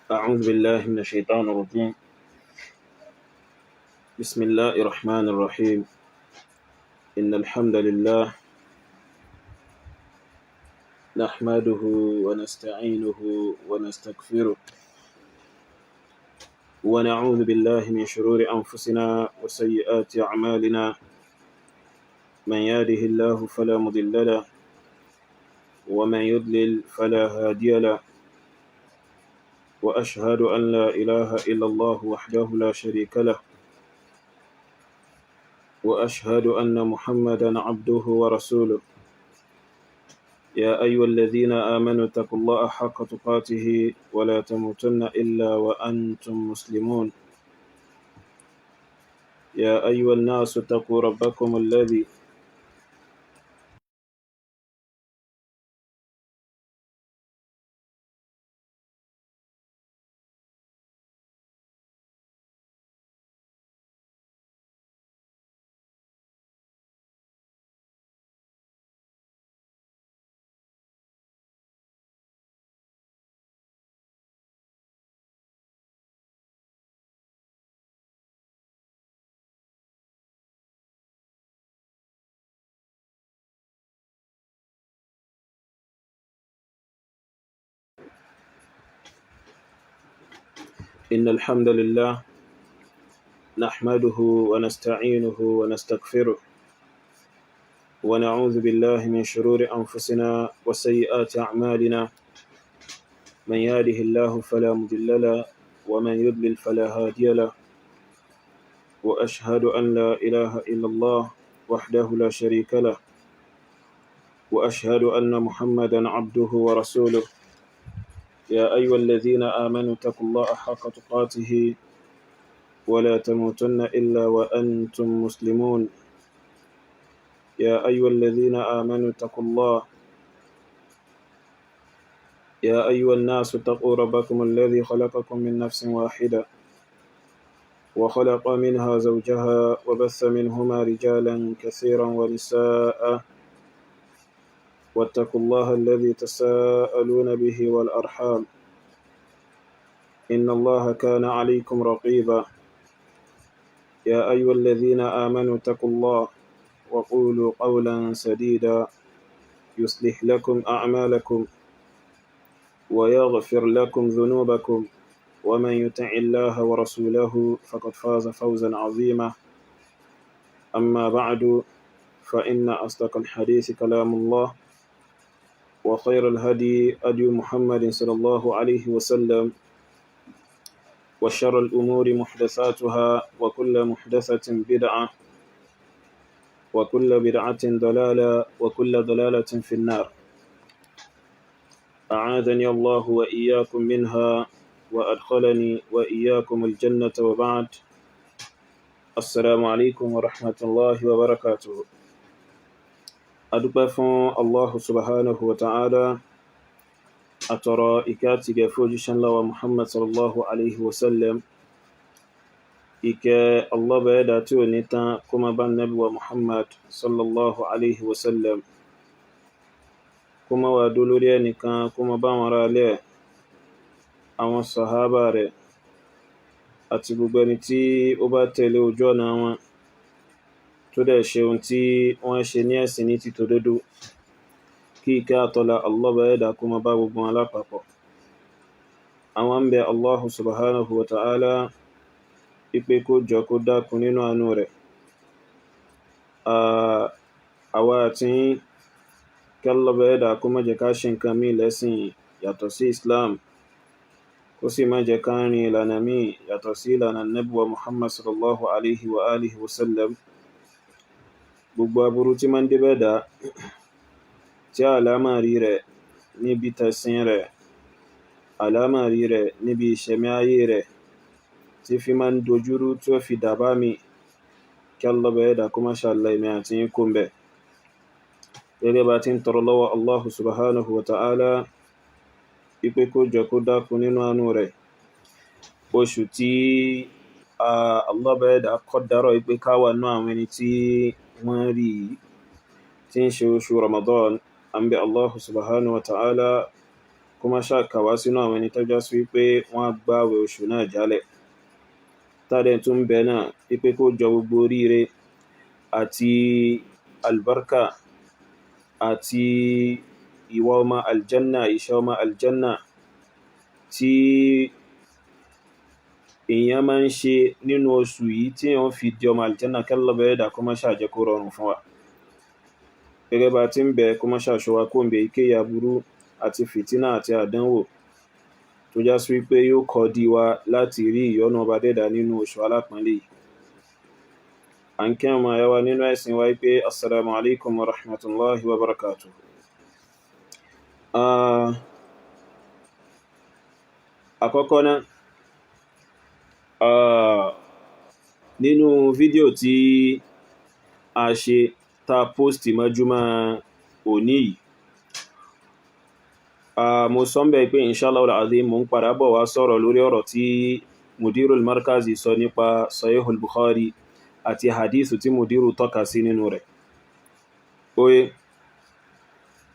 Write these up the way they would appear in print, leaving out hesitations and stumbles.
أعوذ بالله من الشيطان الرجيم. بسم الله الرحمن الرحيم. إن الحمد لله نحمده ونستعينه ونستغفره، ونعوذ بالله من شرور أنفسنا وسيئات أعمالنا. من يهده الله فلا مضل له، ومن يضلل فلا هادي له. وأشهد أن لا إله إلا الله وحده لا شريك له، وأشهد أن محمدا عبده ورسوله. يا أيها الذين آمنوا اتقوا الله حق تقاته ولا تموتن إلا وأنتم مسلمون. يا أيها الناس اتقوا ربكم الذي إن الحمد لله نحمده ونستعينه ونستغفره، ونعوذ بالله من شرور أنفسنا وسيئات أعمالنا. من يهده الله فلا مضل له، ومن يضلل فلا هادي له. وأشهد أن لا إله إلا الله وحده لا شريك له، وأشهد أن محمدا عبده ورسوله. يا أيها الذين آمنوا اتقوا الله حق تقاته ولا تموتن إلا وأنتم مسلمون. يا أيها الذين آمنوا اتقوا الله. يا أيها الناس اتقوا ربكم الذي خلقكم من نفس واحدة، وخلق منها زوجها، وبث منهما رجالا كثيرا ونساء. واتقوا الله الذي تساءلون به والأرحام، إن الله كان عليكم رقيبا. يا أيها الذين آمنوا اتقوا الله وقولوا قولا سديدا، يصلح لكم أعمالكم ويغفر لكم ذنوبكم، ومن يطع الله ورسوله فقد فاز فوزا عظيما. أما بعد، فإن أصدق الحديث كلام الله، وخير الهدي هدي محمد صلى الله عليه وسلم، وشر الأمور محدثاتها، وكل محدثة بدعة، وكل بدعة ضلالة، وكل ضلالة في النار. أعاذني الله وإياكم منها، وأدخلني وإياكم الجنة. وبعد، السلام عليكم ورحمة الله وبركاته. Adúpẹ́ fún Allahu subhanahu wa ta'ala, àtọrọ ìkẹ́ àti ìgẹ̀ fún òjíṣẹ́ ńlá wa Muhammad sallallahu alaihi wasallam. Ìkẹ́ Allah bẹ̀ẹ́dà tí ò ní tán kó má bá Nábì wa Muhammad sallallahu alaihi wasallam, kó má wà dó lórí ẹnìkan, kó má bá wọn ará ilé ẹ̀, àwọn sàhábà rẹ̀, àti gbogbo ẹni tí ó bá tẹ̀lé ojú ọ̀nà wọn, tó dẹ̀ ṣe ohun tí wọ́n ṣe ní ẹ̀sìn ní ti tòdodo. Kí ìkẹ́ àtọlà Allah bẹ̀ẹ́dà kó má bá gbogbo wọn lápapọ̀. Àwọn ń bẹ Allahu subhanahu wa ta'ala ipe kó jọ, kó dákun, nínú àánú rẹ̀, àwa àti kí Allah bẹ̀ẹ́dà kó má jẹ́ ká ṣe nǹkan míì lẹ́sìn yàtọ̀ sí Islam, kó sì má jẹ́ ká rìn ìlànà míì yàtọ̀ sí ìlànà Nábì wa Muhammad sallallahu alaihi wa alihi wa sallam. Gbogbo aburú tí máa ń débẹ̀ dá, tí àlámọ̀rí rẹ̀ níbi tẹ̀sìn rẹ̀, àlámọ̀rí rẹ̀ níbi ìṣẹ̀mí ayé rẹ̀, tí fi máa ń dojúrú, tí ó fi dàbá mi, kí Allah bẹ̀ẹ́dà kó má ṣàlàyé mi àti yín kó ń bẹ̀. Gẹ́gẹ́ bá ti ń tọrọ lọ́wọ́ Allahu subhanahu wa ta'ala ipe kó jọ, kó dákun, nínú àánú rẹ̀, oṣù tí Allah bẹ̀ẹ́dà kọ́ dárọ̀ ipe ká wà nú àwọn ẹni tí wọ́n rí, tí ń ṣe oṣù Ramadan, à ń bẹ Allahu subhanahu wa ta'ala. Kó má ṣàkàwá sínú àwọn ẹni tó já sí wípé wọ́n á gbààwẹ̀ oṣù náà jálẹ̀. Tádẹ̀ tún bẹ náà wípé kó jọ gbogbo oríire àti albarka àti ìwà ọmọ aljanna, iṣẹ́ ọmọ aljanna tí èèyàn máa ń ṣe nínú oṣù yìí tí èèyàn fi di ọmọ aljanna, kí Allah bẹ̀rẹ̀ dà kó má ṣàjẹ́ kó rọrùn fún wa. Gẹ́gẹ́ bá ti ń bẹ, kó má ṣàṣọ wa kó ń bẹ ike aburú àti fìtínà àti àdánwò tó já sí wípé yóò kọ́ di wa láti rí ìyọ́nú ọba dẹ́dà nínú oṣù alápọ̀nlé yìí. À ń kí ọmọ ẹ̀yà wa nínú ẹ̀sìn wa pé assalamu alaikum wa rahmatullahi wa barakatuh. Àkọ́kọ́ náà, nínú fídíò tí a ṣe ta post mọ́júmọ́ òní yìí, mo sọ ń bẹ̀ pé inshallah al-azim mo ń padà bọ̀ wá sọ̀rọ̀ lórí ọ̀rọ̀ tí Mudirul Markazi sọ nípa Sahihul Bukhari àti hadithu tí Mudiru tọ́ka sí nínú rẹ̀. Oye,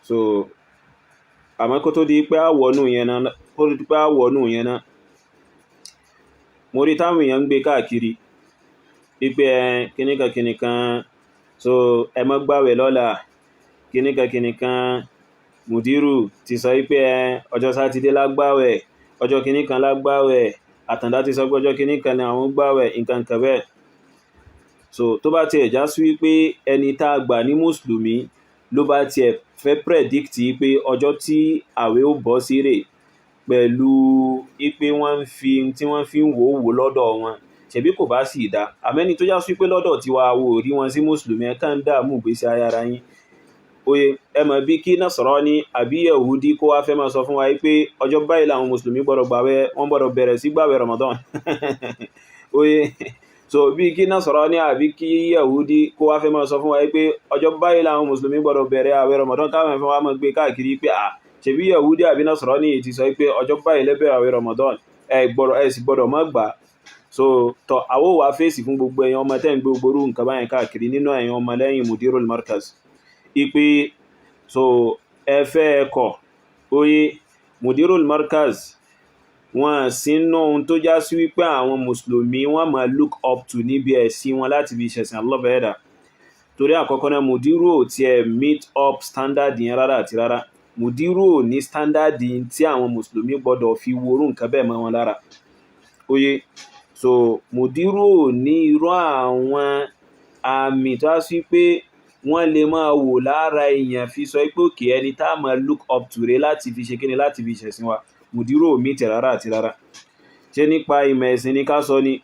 so àmọ́ kó tó di pé àwọnú yẹn náà, kó tó di pé àwọnú yẹn náà, mo rí táwọn èèyàn ń gbé káàkiri wípé ẹ kíníkan kíníkan, so ẹ má gbàwẹ̀ lọ́la, kíníkan kíníkan, Mudiru ti sọ wípé ẹ ọjọ́ Sátidé lágbàwẹ̀, ọjọ́ kíníkan lágbàwẹ̀, Àtàndá ti sọ pé ọjọ́ kíníkan ni àwọn gbàwẹ̀, nǹkan kan bẹ́ẹ̀. So tó bá tiẹ̀ já sí wípé ẹni tá a gbà ní mùsùlùmí ló bá tiẹ̀ fẹ́ predict pé ọjọ́ tí àwẹ̀ ó bọ́ sí rè pẹ̀lú wípé wọ́n ń fi tí wọ́n fi ń wò ó wò lọ́dọ̀ wọn, ṣebí kò bá sì dá. Àmẹ́ni tó já sí pé lọ́dọ̀ tiwa wo rí wọn sí mùsùlùmí, ẹ kàn ń dààmú ìgbésí ayé ara yín. Oye, ẹ mọ̀ bí kí Nasrani àbí Yahudi kó wá fẹ́ máa sọ fún wa pé ọjọ́ báyìí làwọn mùsùlùmí gbọ́dọ̀ gbàwẹ̀, wọ́n gbọ́dọ̀ bẹ̀rẹ̀ sí gbàwẹ̀ Ramadan. Oye, so bí kí Nasrani àbí kí Yahudi kó wá fẹ́ máa sọ fún wa pé ọjọ́ báyìí làwọn mùsùlùmí gbọ́dọ̀ bẹ̀rẹ̀ àwẹ̀ Ramadan, káwọn fẹ́ wá máa gbé káàkiri pé à ṣebí Yahudi àbí Nasrani ti sọ pé ọjọ́ báyìí lẹ́bẹ̀rẹ̀ àwẹ̀ Ramadan, ẹ gbọ́dọ̀, ẹ sì gbọ́dọ̀ má gbà. So tọ́ àwọ̀ wá fèsì fún gbogbo ẹ̀yin ọmọ tẹ́ ń gbé gbogbo nǹkan báyẹn káàkiri nínú ẹ̀yin ọmọ lẹ́yìn Mudirul Markaz ipe so ẹ fẹ́ ẹ kọ̀. Oye, Mudirul Markaz wọn sínú ohun tó já sí wípé àwọn mùsùlùmí wọ́n máa look up to níbi ẹ̀sìn wọn láti fi ṣẹ̀sìn Allah bẹ̀rẹ̀. Torí àkọ́kọ́ náà, Mudiru ò tiẹ̀ meet up standard yẹn rárá àti rárá. Mudiru ò ní standard tí àwọn mùsùlùmí gbọ́dọ̀ fi worú nǹkan bẹ́ẹ̀ mọ́ wọn lára. Oye, so Mudiru ò ní irú àwọn àmì tó á sí pé wọ́n lè máa wò lára èèyàn fi sọ pé òkè ẹni tá a máa look up to rẹ̀ láti fi ṣe kíni, láti fi ṣẹ̀sìn wa. Mudiru ò meet rárá àti rárá. Ṣé nípa ìmọ̀ ẹ̀sìn ni ká sọ ni?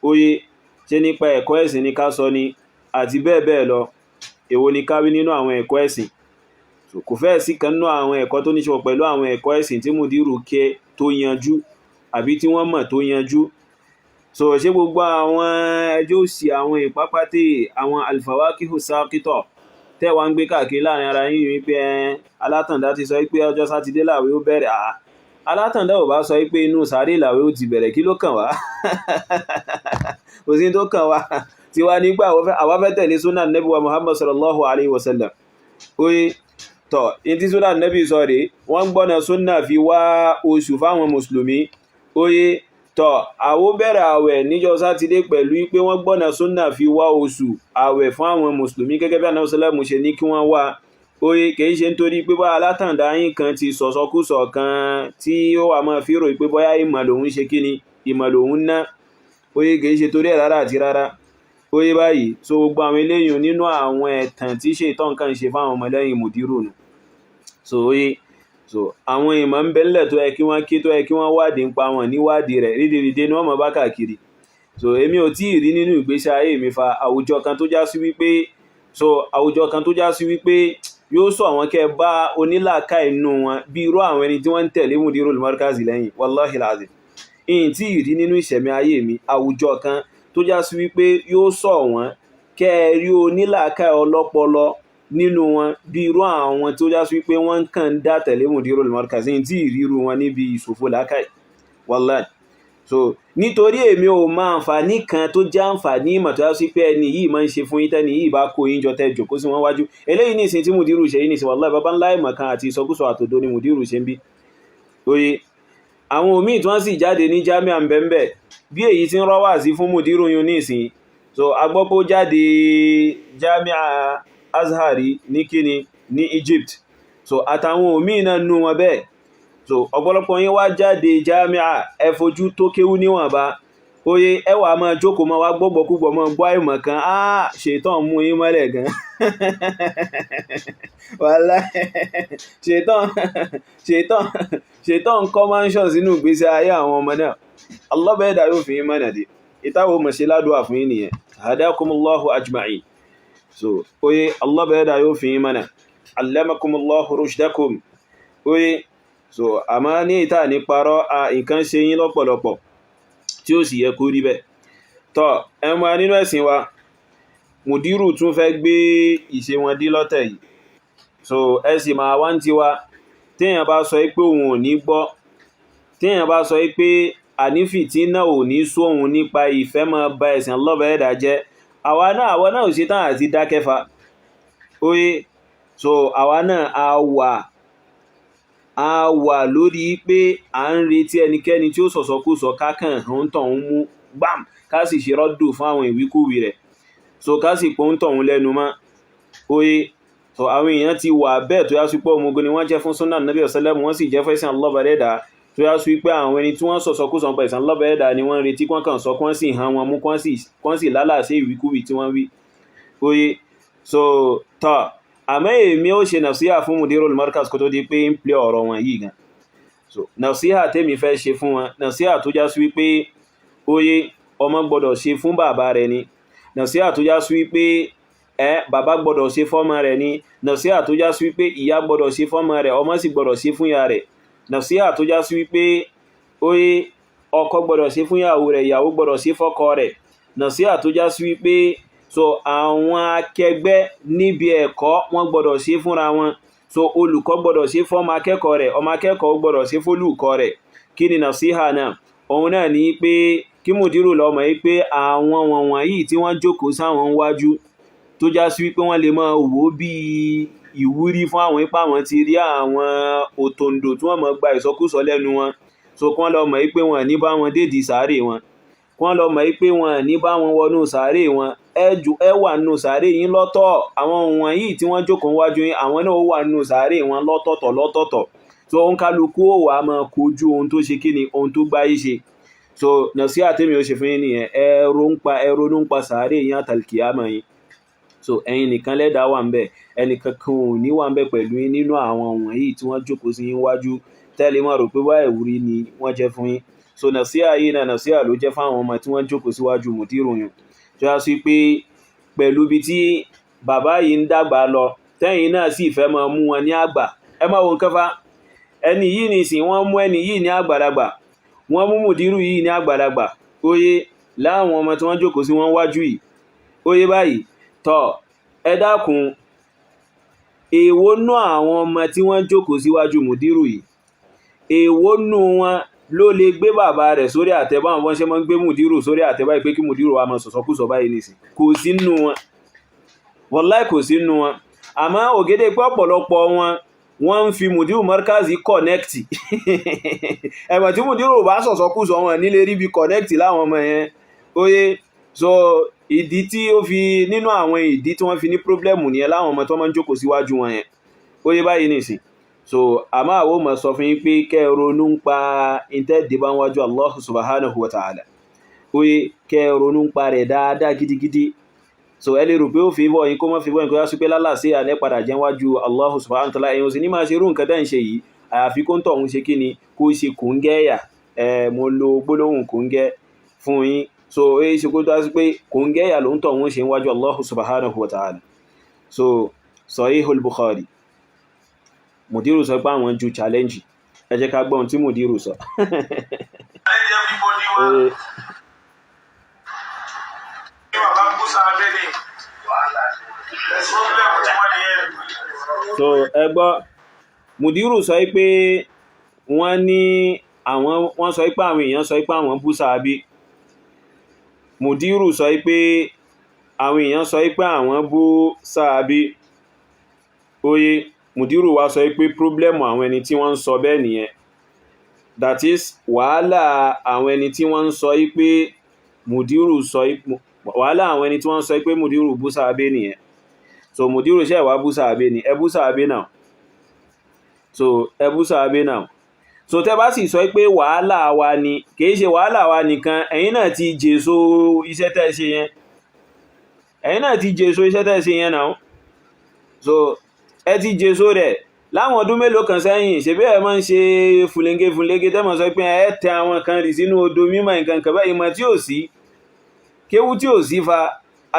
Oye, ṣé nípa ẹ̀kọ́ ẹ̀sìn ni ká sọ ni? Àti bẹ́ẹ̀ bẹ́ẹ̀ lọ. Èwo ni ká wí nínú àwọn ẹ̀kọ́ ẹ̀sìn? Kò fẹ́ẹ̀ sí kan nínú àwọn ẹ̀kọ́ tó ní ṣe pẹ̀lú àwọn ẹ̀kọ́ ẹ̀sìn tí Mudiru ké tó yanjú àbí tí wọ́n mọ̀ tó yanjú. So ṣé gbogbo àwọn ẹjọ́ òsì, àwọn ìpápátè, àwọn alfawakihu sákítọ̀ tẹ́ wá ń gbé káàkiri láàrin ara yín wípé Alátàndá ti sọ pé ọjọ́ Sátidé làwẹ̀ ó bẹ̀rẹ̀? Àá, Alátàndá ò bá sọ pé inú sàárè làwẹ̀ ó ti bẹ̀rẹ̀, kí ló kàn wá? Kò sí tó kàn wá. Tiwa nígbà àwa fẹ́ tẹ̀lé súnà nẹ́bí wa Muhammad sallallahu alayhi wa sallam. Oye, tọ̀ in tí súnà nẹ́bí sọ rèé, wọ́n gbọ́nà súnà fi wá oṣù fáwọn mùsùlùmí. Oye, tọ̀ àwọ bẹ̀rẹ̀ àwẹ̀ níjọ́ Sátidé pẹ̀lú pé wọ́n gbọ́nà súnà fi wá oṣù àwẹ̀ fún àwọn mùsùlùmí gẹ́gẹ́ bí Ànábì sálàmù ṣe ní kí wọ́n wá. Oye, kìí ṣe nítorí pé bá Alátàndá yín kan ti sọ̀sọkúsọ kan tí ó wà máa fi rò pé bóyá ìmọ̀ lòun ṣe kíni, ìmọ̀ lòun ná. Oye, kìí ṣe torí ẹ̀ rárá àti rárá. Oye báyìí, so gbogbo àwọn eléyìn nínú àwọn ẹ̀tàn tí ṣètọ́ nǹkan ṣe fáwọn ọmọlẹ́yìn Mudiru nù. So oye, so àwọn ìmọ̀ ń bẹ ńlẹ̀ tó yẹ kí wọ́n ké, tó yẹ kí wọ́n wádìí ń pa wọn níwádìí rẹ̀ rídìrídé ni wọ́n mọ̀ bá káàkiri. So èmi ò tí ì rí nínú ìgbésí ayé mi fa àwùjọ kan tó já sí wípé, so àwùjọ kan tó já sí wípé yóò sọ àwọn kẹ́ bá onílàákà inú wọn bí irú àwọn ẹni tí wọ́n ń tẹ̀lé Mudirul Markaz lẹ́yìn. Wallahi lazim, ìyìn tí ì rí nínú ìṣẹ̀mí ayé mi àwùjọ kan tó já sí wípé yóò sọ wọ́n kẹ́ rí onílàákà ọlọ́pọlọ nínú wọn bí irú àwọn tó já sí wípé wọ́n kàn ń dá tẹ̀lé Mudirul Markaz, ìyìn tí ì rí irú wọn níbi ìṣòfò làákàyè, wallahi. So nítorí èmi ò mọ àǹfààní kan tó jẹ́ àǹfààní ìmọ̀ tó yá sí pé ẹni yìí máa ń ṣe fún yín tẹ́ni yìí bá kó yín jọ tẹ́ jòkó sí wọn wájú. Eléyìí ní ìsìn tí Mudiru ṣe yìí ní ìsìn, wallahi, baba ńlá ìmọ̀ kan àti ìsọkúsọ àtòdo ni Mudiru ṣe ń bí. Oye, àwọn òmíì tí wọ́n sì jáde ní jamia mbẹ̀mbẹ̀ bí èyí tí ń rọ́wà sí fún mùdírù yun nísìn. So a gbọ́ pé ó jáde jamia Azhari ní kíni ní Egypt. So àtàwọn òmíì náà nú wọn bẹ́ẹ̀. So ọ̀pọ̀lọpọ̀ yín wá jáde jamia, ẹ fojú tó kéwú níwọ̀nba. Oye, ẹ wá máa jókòó, máa wá gbọ́gbọ́kúgbọ̀, máa gbọ́ àìmọ̀ kan. Á ṣètàn mú yín mọ́lẹ̀ gan. Wàláhì, ṣètàn kọ́ mansion sínú ìgbésí ayé àwọn ọmọ náà. Allah bẹ́ẹ̀ dà yóò fi yín mọ́nà dé. Ìtawọ̀ mọ̀ ṣe ládùúà fún yín nìyẹn. Hadakumullahu ajma'in. So oye, Allah bẹ́ẹ̀ dà yóò fi yín mọ́nà. Allamakumullahu rushdakum. Oye, so àmọ́ ní ìta ní parọ́ a nǹkan ṣe yín lọ́pọ̀lọpọ̀ tí ó sì yẹ kó rí bẹ́ẹ̀. Tọ́ ẹmọ nínú ẹ̀sìn wa, mùdírù tún fẹ́ gbé ìṣe wọn dí lọ́tẹ̀ yìí. So ẹ sì máa wá ń tiwa, téèyàn bá sọ pé òun ò ní gbọ́, téèyàn bá sọ pé ànífìtí náà ò ní sú òun nípa ìfẹ́ máa ba ẹ̀sìn Allah ẹ̀dá jẹ́, àwa náà ò ṣe tán àti dákẹ́fà. Oye, so àwa náà a wà lórí pé à ń retí ẹnikẹ́ni tí ó sọ̀sọ̀kúsọ kákàn ń tọ̀hún mú gbàm, ká sì ṣe rọ́dù fún àwọn ìwíkúwì rẹ̀. So ká sì pọ́n tọ̀hún lẹ́nu mọ́. Oye, so àwọn èèyàn ti wà bẹ́ẹ̀ tó yá sí pé ọmọ ogun ni wọ́n jẹ́ fún sunnah Nabi sallam, wọ́n sì jẹ́ fẹ́sìn Allah ẹ̀dá, tó yá sí pé àwọn ẹni tí wọ́n sọ̀sọ̀kúsọ pa ẹ̀sìn Allah ẹ̀dá ni wọ́n ń retí kán kàn sọ, kán sì hàn wọn mú, kán sì lálàsí ìwíkúwì tí wọ́n wí. Oye, so tọ́ àmọ́ èmi ó ṣe nàṣíhà fún Mudirul Markaz kó tó di pé ń plé ọ̀rọ̀ wọn yìí gan. So nàṣíhà tèmi fẹ́ ṣe fún wọn, nàṣíhà tó já sí wípé oye, ọmọ gbọ́dọ̀ ṣe fún bàbá rẹ̀ ni, nàṣíhà tó já sí wípé ẹ bàbá gbọ́dọ̀ ṣe fọ́mọ rẹ̀ ni, nàṣíhà tó já sí wípé ìyá gbọ́dọ̀ ṣe fọ́mọ rẹ̀, ọmọ sì gbọ́dọ̀ ṣe fún ìyá rẹ̀, nàṣíhà tó já sí wípé oye, ọkọ gbọ́dọ̀ ṣe fún ìyàwó rẹ̀, ìyàwó gbọ́dọ̀ ṣe fọ́kọ rẹ̀, nàṣíhà tó já sí wípé so àwọn akẹgbẹ́ níbi ẹ̀kọ́ wọ́n gbọ́dọ̀ ṣe fúnra wọn. So olùkọ́ gbọ́dọ̀ ṣe fọ́mọ akẹ́kọ̀ọ́ rẹ̀, ọmọ akẹ́kọ̀ọ́ gbọ́dọ̀ ṣe fólùkọ́ rẹ̀. Kí ni nàṣíhà náà? Òun náà ní pé kí mùdírù lọ mọ̀ pé àwọn wọ̀nyí tí wọ́n jókòó sáwọn wájú, tó já sí wípé wọ́n lè máa wò ó bí ìwúrí fún àwọn ipá wọn ti rí àwọn òtòǹdò tí wọ́n mọ̀ gba ìsọkúsọ lẹ́nu wọn. So kí wọ́n lọ mọ̀ pé wọ́n ní bá wọn dédìí sàárè wọn, kí wọ́n lọ mọ̀ pé wọ́n ní bá wọn wọnú sàárè wọn. Ẹ wà nù sàárè yín lọ́tọ̀, àwọn wọ̀nyí tí wọ́n jókòó wájú yín, àwọn náà wà nù sàárè wọn lọ́tọ̀ọ̀tọ̀ lọ́tọ̀ọ̀tọ̀. So òun kálukú ó wà máa kojú ohun tó ṣe kíni, ohun tó gbáyé ṣe. So nàṣíhà tèmi ó ṣe fún yín nìyẹn. Ẹ ronú ń pa sàárè yín àtàlùkìyámà yín. So ẹ̀yin nìkan lẹ́dàá wà ń bẹ̀, ẹnìkan kan ò ní wà ń bẹ̀ pẹ̀lú yín nínú àwọn wọ̀nyí tí wọ́n jókòó sí yín wájú tẹ́lẹ̀ máa rò pé wá ìwúrí ni wọ́n jẹ́ fún yín. So nàṣíhà yìí náà, nàṣíhà ló jẹ́ fáwọn ọmọ tí wọ́n jókòó síwájú mùdírù yùn, tó yá sí pé pẹ̀lú ibi tí bàbá yìí ń dàgbà lọ, tẹ́yìn náà sì fẹ́ máa mú wọn ní àgbà. Ẹ má wo nǹkan fa ẹni yìí nìsín, wọ́n mú ẹni yìí ní àgbàlagbà, wọ́n mú mùdírù yìí ní àgbàlagbà. Óyé, láwọn ọmọ tí wọ́n jókòó sí wọn wájú yìí, óyé báyìí. Tọ́ ẹ dákun, èwo nú àwọn ọmọ tí wọ́n jókòó síwájú mùdírù yìí, èwo nú wọn ló lè gbé bàbá rẹ̀ sórí àtẹ báwọn wọ́n ṣe máa ń gbé mùdírù sórí àtẹ báyìí pé kí mùdírù wa máa sọ̀sọ́kùsọ báyìí nìsín? Kò sí nú wọn, wàláì kò sí nú wọn. Àmọ́ ògédé pé ọ̀pọ̀lọpọ̀ wọn, wọ́n ń fi mùdírù markazi connect. Ẹ̀mọ̀ tí mùdírù bá sọ̀sọ́kùsọ, wọn nílé rí bí connect láwọn ọmọ yẹn. Óyé, so ìdí tí ó fi nínú àwọn ìdí tí wọ́n fi ní problem nìyẹn láwọn ọmọ tó máa ń jókòó síwájú wọn yẹn. Óyé báyìí nìsín. So àmọ́ àwọn ọmọ sọ fún yín pé kẹ́ ẹ ronú ń pa ìtẹ́ẹ̀dì bá ń wájú Allah subhanahu wa ta'ala. Óyé, kẹ́ ẹ ronú ń pa rẹ̀ dáadáa gidigidi. So ẹ lè rò pé ó fi bọ́ yín, kó má fi bọ́ yín, kó yá sí pé lálàsí àlẹ́ padà jẹ́ wájú Allah subhanahu wa ta'ala. Èèyàn sì ní máa ṣe irú nǹkan tẹ́ ń ṣe yìí, àyàfi kó ń tọ̀ ń ṣe kí ni, kó ṣe kòńgẹ́ yà. Ẹ mo lo gbólóhùn kòńgẹ́ fún yín. So ó yẹ ṣe kó tó sí pé kòńgẹ́ yà ló ń tọ̀ ń ṣe wájú Allah subhanahu wa ta'ala. So Sahihul Bukhari, mùdírù sọ pé àwọn ju challenge. Ẹ jẹ́ ká gbọ́ ohun tí mùdírù sọ. Challenge everybody wa. Bàbá ń kó sábẹ́ ni. Problem tí wọ́n nìyẹn. So ẹ gbọ́, mùdírù sọ pé wọ́n ní àwọn, wọ́n sọ pé àwọn èèyàn sọ pé àwọn bú sàábí. Mùdírù sọ pé àwọn èèyàn sọ pé àwọn bú sàábí. Oye, mùdírù wá sọ pé problem àwọn ẹni tí wọ́n ń sọ bẹ́ẹ̀ nìyẹn. That is wàhálà àwọn ẹni tí wọ́n ń sọ yí pé mùdírù sọ, wàhálà àwọn ẹni tí wọ́n ń sọ pé mùdírù bú sàábé nìyẹn. So mùdírù ṣe wá bú sàábé ni? Ẹ bú sàábé náà. So ẹ bú sàábé náà. So tẹ́ bá sì sọ pé wàhálà wa ni, kìí ṣe wàhálà wa nìkan, ẹ̀yin náà ti jèso iṣẹ́ tẹ́ ṣe yẹn, ẹ̀yin náà ti jèso iṣẹ́ tẹ́ ṣe yẹn náà. So ẹ ti jèso rẹ̀ láwọn ọdún mélòó kan sẹ́yìn. Ṣebí ẹ máa ń ṣe fúlẹ́ńgé fúlẹ́ńgé, tẹ́ mọ̀ sọ pé ẹ tẹ àwọn kan rì sínú odò mímọ́, nǹkan kan báyìí, ìmọ̀ tí ò sí, kéwú tí ò sí fa,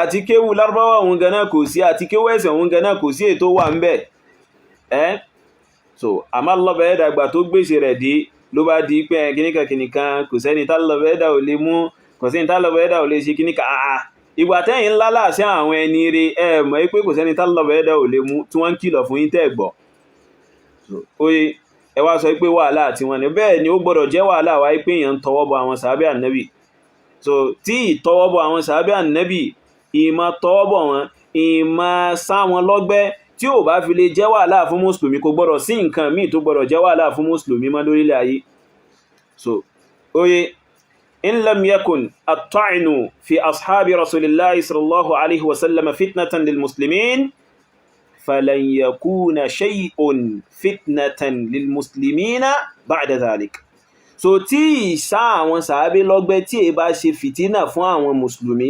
àti kéwú lárúbáwá òun gan náà kò sí, àti kéwú ẹ̀sẹ̀ òun gan náà kò sí ètò wà ń bẹ̀ ẹ́. So àmọ́ lọ́bẹ̀ ẹ̀dàgbà tó gbèsè rẹ̀ dé, ló bá di pé kíníkan kíníkan, kò sẹ́ni tá lọ́bẹ̀ ẹ̀dà ò lè mú, kò sẹ́ni tá lọ́bẹ̀ ẹ̀dà ò lè ṣe kíníkan. Àà, ìgbà tẹ́yìn ńlá láàṣẹ àwọn ẹni rẹ, ẹ mọ̀ pé kò sẹ́ni tá lọ́bẹ̀ ẹ̀dà ò lè mú tí wọ́n ń kìlọ̀ fún yín tẹ́ gbọ́. Oye, ẹ wá sọ pé wàhálà àti wọn ni. Bẹ́ẹ̀ ni, ó gbọ́dọ̀ jẹ́ wàhálà wáyé pé èèyàn ń tọwọ́ bọ àwọn sàábẹ́ ànábì. So tí ìtọwọ́ bọ àwọn sàábẹ́ ànábì, ìmọ̀ tọwọ́ bọ̀ wọn, ìmọ̀ sá wọn lọ́gbẹ́, tí ò bá fi lè jẹ́ wàhálà fún mùsùlùmí, kò gbọ́dọ̀ sí nǹkan míì tó gbọ́dọ̀ jẹ́ wàhálà fún mùsùlùmí mọ́ lórílẹ̀ ayé. So oye, in lam yakun at-ta'nu fi ashabi rasulillahi sallallahu alaihi wasallam fitnatan lil muslimin, falan yakuna shay'un fitnatan lil muslimina ba'da dhalik. So tí ìsá àwọn sàábé lọ́gbẹ́ tí è bá ṣe fìtínà fún àwọn mùsùlùmí,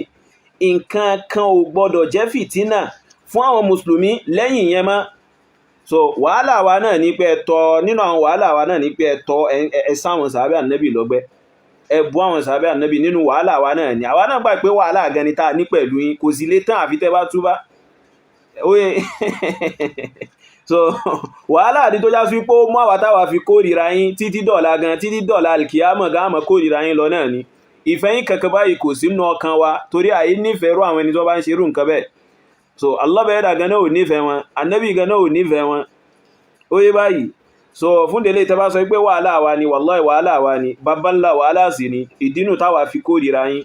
nǹkan kan ò gbọ́dọ̀ jẹ́ fìtínà fún àwọn mùsùlùmí lẹ́yìn yẹn mọ́. So wàhálà wa náà ní pé ẹ̀tọ́, nínú àwọn wàhálà wa náà ní pé ẹ̀tọ́ ẹ sá àwọn sàábé ànábì lọ́gbẹ́, ẹ bú àwọn sàábé ànábì. Nínú wàhálà wa náà ni àwa náà gbà pé wàhálà gan ni tá a ní pẹ̀lú yín, kò sì lè tán àfi tẹ́ bá túbá. Oye, so wàhálà àti tó já sí pé ó mú àwa táwa fi kórìíra yín títí dọ̀la gan, títí dọ̀la alkiyama gan, àmọ́ kórìíra yín lọ náà ni. Ìfẹ́ yín kankan báyìí kò sí nínú ọkàn wa, torí àyè nífẹ̀ẹ́ rú àwọn ẹni tó bá ń ṣerú nǹkan bẹ́ẹ̀. So Allah bẹ́ẹ̀dà gan náà ò nífẹ̀ẹ́ wọn, ànábì gan náà ò nífẹ̀ẹ́ wọn. Ó yé báyìí. So fún délé, tẹ́ bá sọ pé wàhálà wa ni, wallahi wàhálà wa ni, bàbá ńlá wàhálà sì ni. Ìdínú táwa fi kórìíra yín,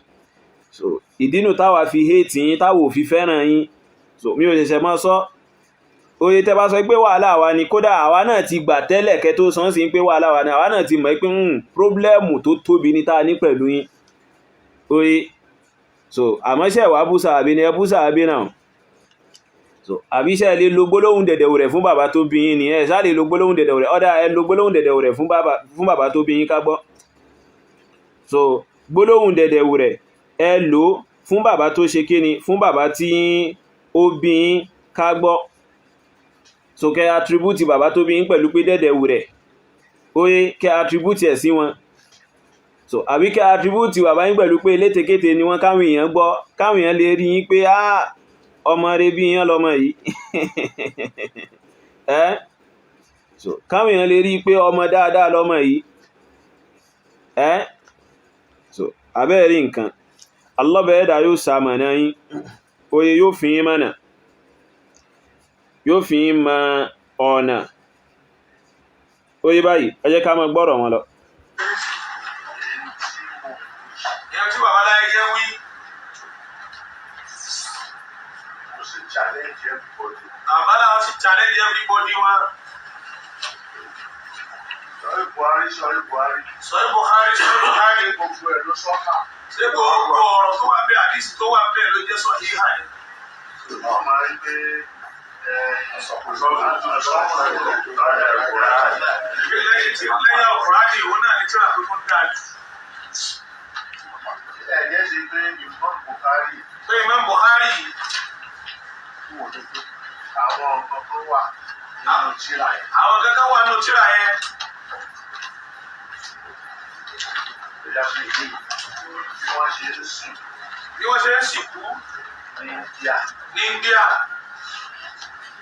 so ìdínú táwa fi hate yín, táwa ò fi fẹ́ràn yín. So mi ò ṣẹ̀ṣẹ̀ máa sọ. Oye, tẹ́ bá sọ pé wàhálà wa ni, kódà àwa náà ti gbà tẹ́lẹ̀ kẹ́ tó sọ sí pé wàhálà wa ni, àwa náà ti mọ̀ pé problem tó tóbi ní tá a ní pẹ̀lú yín. Oye, so àmọ́ ṣe wàá bú sàábí ni? Ẹ bú sàábí náà. So àbí ṣe lè lo gbólóhùn dẹ̀dẹ̀ rẹ̀ fún bàbá tó bí yín ni? Ẹ ṣá lè lo gbólóhùn dẹ̀dẹ̀ rẹ̀. Ọ̀dà, ẹ lo gbólóhùn dẹ̀dẹ̀ rẹ̀ fún bàbá tó bí yín ká gbọ́. So gbólóhùn dẹ̀dẹ̀ rẹ̀, ẹ lò fún bàbá tó ṣe kíni, fún bàbá tí ó bí yín ká gbọ́. So kẹ́ attribute bàbá tó bí yín pẹ̀lú pé dẹ̀dẹ̀ rẹ̀. Oye, kẹ́ attribute ẹ̀ sí wọn. So àbí kẹ́ attribute bàbá yín pẹ̀lú pé létekéte ni wọ́n, káwọn èèyàn gbọ́, káwọn èèyàn lè rí yín pé ah, ọmọ rẹ̀ bí yán lọmọ yìí ẹ́. So káwọn èèyàn lè rí pé ọmọ dáadáa lọmọ yìí ẹ́. So abẹ́ẹ̀rí nǹkan, Allah bẹ́ẹ̀dà yóò sàmọ̀nà yín. Oye, yóò fi yín mọ̀nà, yóò fi yín mọ ọ̀nà. Oye báyìí, ẹ jẹ́ ká máa gbọ́rọ̀ wọn lọ. Ìyẹn tí bàbá Láyégé wí. Ó sì challenge everybody. Bàbá náà sì challenge everybody wọn. Sọ̀rí Buhari, sọ̀rí Buhari. Sọ̀rọ̀ Buhari, sọ̀rọ̀ Buhari. Gbogbo ẹ̀ ló sọ́kà. Ṣé gbogbo ọ̀rọ̀ tó wà bẹ́ẹ̀, àdìsí tó wà bẹ́ẹ̀ ló jẹ́ sọ híhà ni? Wọ́n máa ń gbé Lẹ́yìn tí lẹ́yìn Al-Qur'ani, ìwọ náà ní tíra tó tún dáa jù. Ẹ̀jẹ̀ ṣe pé Imam Buhari Pé Imam Buhari yìí, àwọn nǹkan tó wà nínú tírà yẹn. Àwọn kankan wà nínú tíra yẹn. Tó já sí pé bí wọ́n ṣe ń sìn Bí wọ́n ṣe ń sìnkú ní India, ní India,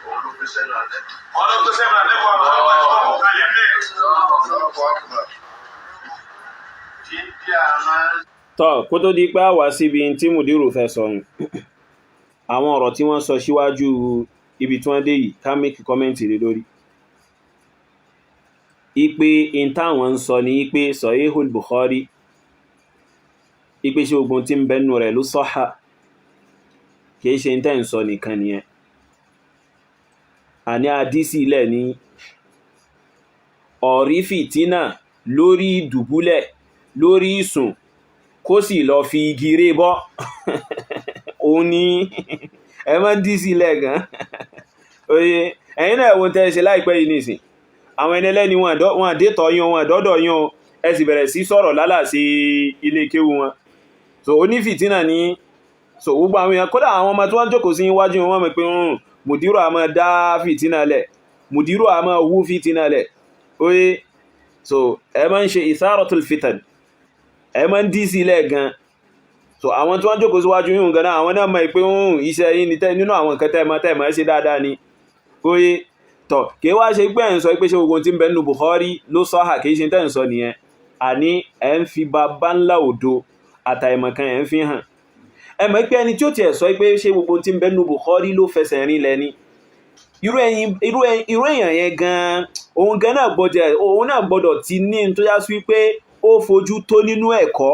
òun ló fi sẹ́nu àlẹ́. Ọlọ́gbọ́n sẹ́mi àlẹ́kọ̀ọ́ àwọn àwọn àti wọn kalẹ̀ bẹ́ẹ̀. India máa ń Tọ́, kó tó di pé a wá síbi tí mùdírù fẹ́ sọ yìí, àwọn ọ̀rọ̀ tí wọ́n sọ síwájú ibi tí wọ́n dé yìí, ká make comment lé lórí ipe in táwọn ń sọ ní pé Sahihul Bukhari, ipe ṣe ogun tí ń bẹnu rẹ̀ ló sọ́hà, kìí ṣe tẹ́ ń sọ nìkan nìyẹn. Àní àdísì ilẹ̀ ní ọ̀rí fìtínà. Lórí ìdùbúlẹ̀, lórí ìsùn, kó sì lọ fi igi ré bọ́. Òun ni ẹ máa ń dí sílẹ̀ gan. Oye, ẹ̀yin náà wo tẹ́ ṣe láìpẹ́ yìí nìsín. Àwọn ẹni ẹlẹ́ni wọn àdétọ̀ yín, wọn àdọ́dọ̀ yín, ẹ sì bẹ̀rẹ̀ sí sọ̀rọ̀ lálàsí ilé kéwu wọn. So onífìtínà ní. So gbogbo àwọn èèyàn, kódà àwọn ọmọ tí wọ́n jókòó sí iwájú wọn, mọ̀ pé mùdírù a máa dá fìtínà lẹ̀, mùdírù a máa wú fìtínà lẹ̀. Oye, so ẹ máa ń ṣe ìsáratul fitan, ẹ máa ń dí sílẹ̀ gan. So àwọn tí wọ́n jókòó síwájú yìí gan náà, àwọn náà mọ̀ pé iṣẹ́ yìí ni nínú àwọn nǹkan tẹ́ mọ̀ ṣe dáadáa ni. Oye, tọ̀ kí wá ṣe pé ẹ̀ ń sọ pé ṣe gbogbo tí ń bẹ nínú Bukhari ló sọ́hà, kìí ṣe tẹ́ ń sọ nìyẹn. Àní ẹ̀ ń fi bàbá ńlá òdo àtàìmọ̀kan ẹ̀ ń fi hàn. Ẹ mọ̀ pé ẹni tí ó tiẹ̀ sọ pé ṣé gbogbo tí ń bẹ nínú Bukhari ló fẹsẹ̀ rinlẹ̀ ni, irú èèyàn yẹn gan, òun gan náà gbọ́dọ̀, òun náà gbọ́dọ̀ ti ní tó yá sí pé ó fojú tó nínú ẹ̀kọ́.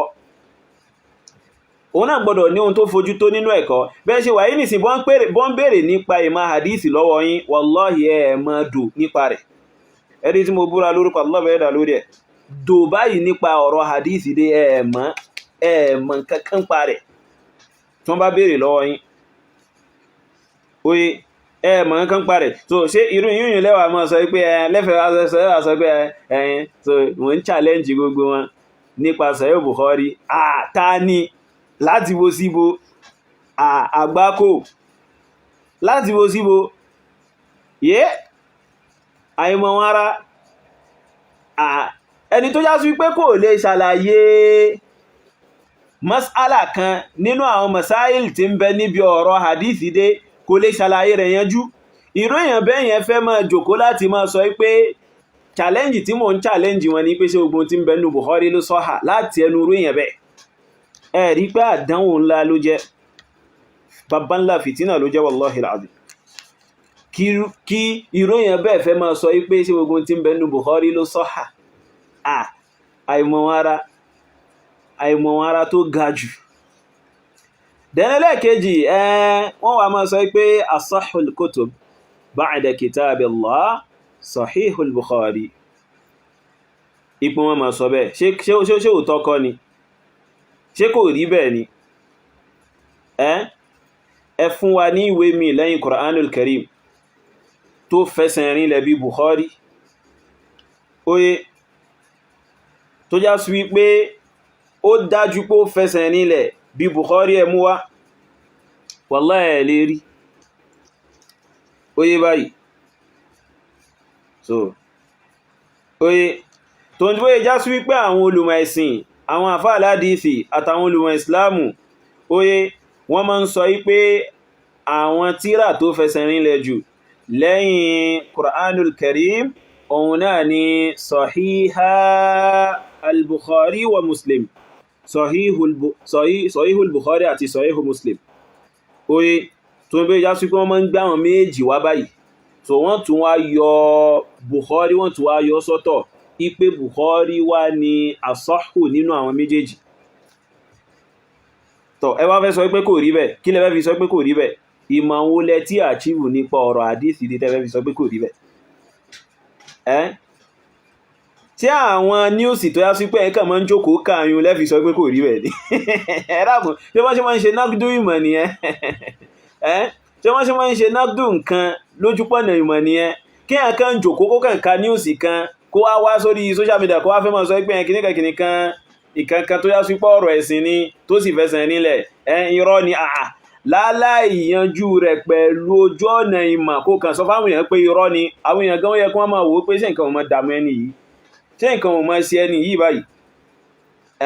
Òun náà gbọ́dọ̀ ní ohun tó fojú tó nínú ẹ̀kọ́. Bẹ́ẹ̀ ṣe wà yí nìsín, bọ́n béèrè nípa ìmọ̀ hadisi lọ́wọ́ yín, wallahi ẹ̀ mọ́ dò nípa rẹ̀. Ẹni tí mo búra lórúkọ Allah bẹ́ẹ̀ dà lórí ẹ̀ dò báyìí nípa ọ̀rọ̀ hadisi dé, ẹ̀ mọ̀ kankan pa rẹ̀. Tí wọ́n bá béèrè lọ́wọ́ yín, oye, ẹ mọ̀ nǹkan pa rẹ̀. So ṣé irú yíyún lẹ́wà mọ́ sọ pé ẹ lẹ́fẹ̀ẹ́ wá sọ pé ẹ̀yìn, so mò ń challenge gbogbo wọn nípa Sahih Bukhari? Ta ni láti wo síbo àgbákò, láti wo síbo yé àìmọ̀ wọn ara ẹni tó já sí pé kò lè ṣàlàyé mas'ala kan nínú àwọn masáìl tí ń bẹ níbi ọ̀rọ̀ hadithi dé, kò lè ṣàlàyé rẹ̀ yanjú. Irú èèyàn bẹ́ẹ̀ yẹn fẹ́ máa jòkó láti máa sọ pé challenge tí mò ń challenge wọn ní pé ṣé gbogbo tí ń bẹ nínú Bukhari ló sọ́hà, láti ẹnu irú èèyàn bẹ́ẹ̀. Ẹ rí pé àdánwò ńlá ló jẹ́, bàbá ńlá fìtínà ló jẹ́, wallahi alazim. Kí irú èèyàn bẹ́ẹ̀ fẹ́ máa sọ pé ṣé gbogbo tí ń bẹ nínú Bukhari ló sọ́hà, àìmọ̀ wọn ara tó ga jù. Dẹ̀nẹ́lẹ́kejì, wọ́n wà máa sọ pé asahhul kutub ba'da kitabillah sahihul Bukhari. Ipò wọn máa sọ bẹ́ẹ̀, ṣé òótọ́ kọ́ ni? Ṣé kò rí bẹ́ẹ̀ ni? Ẹ fún wa ní ìwé mi lẹ́yìn Qur'anul Karim tó fẹsẹ̀ rinlẹ̀ bí Bukhari. Oye, tó já sí wípé ó dájú pé ó fẹsẹ̀ rinlẹ̀ bí Bukhari, ẹ mú wá, wallahi ẹ̀ lè rí. Oye báyìí. So oye, tó ń bóyẹ já sí wípé àwọn olùmọ̀ ẹ̀sìn, àwọn àfáà aládìísì àtàwọn olùmọ̀ ìsìláàmù, oye, wọ́n máa ń sọ wípé àwọn tírà tó fẹsẹ̀ rinlẹ̀ jù lẹ́yìn Qur'anul Karim, òun náà ni Sahiha al-Bukhari wa Muslim, Sahihul Bukhari àti Sahihu Muslim. Oye, tó ń bẹ́ já sí pé wọ́n máa ń gbá àwọn méjì wá báyìí. So wọ́n tún wá yọ Bukhari, wọ́n tún wá yọ sọ́tọ̀ ipé Bukhari wá ní asahhu nínú àwọn méjèèjì. Tọ́ ẹ wá fẹ́ sọ pé kò rí bẹ́ẹ̀, kí lẹ fẹ́ fi sọ pé kò rí bẹ́ẹ̀? Ìmọ̀ wo lẹ tí achieve nípa ọ̀rọ̀ hadith dé tẹ́ fẹ́ fi sọ pé kò rí bẹ́ẹ̀? Ẹ́ tí àwọn news tó yá sí pé ẹ̀kàn máa ń jókòó káàyùn lẹ́fi sọ pé kò rí bẹ́ẹ̀ ni? Ẹ dákun, ṣé wọ́n ṣe máa ń ṣe nágdú ìmọ̀ nìyẹn? Ẹ́ ṣé wọ́n ṣe máa ń ṣe nágdú nǹkan lójúpọ̀nà ìmọ̀ nìyẹn? Kí ẹ̀ kan jòkó kó kàn ka news kan, kó wá wá sórí social media, kó wá fẹ́ máa sọ pé kìnnìkan kìnnìkan ìkankan tó yá sí pé ọ̀rọ̀ ẹ̀sìn ni tó sì fẹsẹ̀ nílẹ̀, ẹ irọ́ ni. Àà láláì yanjú rẹ̀ pẹ̀lú ojú ọ̀nà ìmọ̀, kó kàn sọ fáwọn èèyàn pé irọ́ ni. Àwọn èèyàn gan yẹ kí wọ́n máa wò ó pé ṣé nǹkan ò máa dààmú ẹni yìí, ṣé nǹkan ò máa ṣe ẹni yìí báyìí?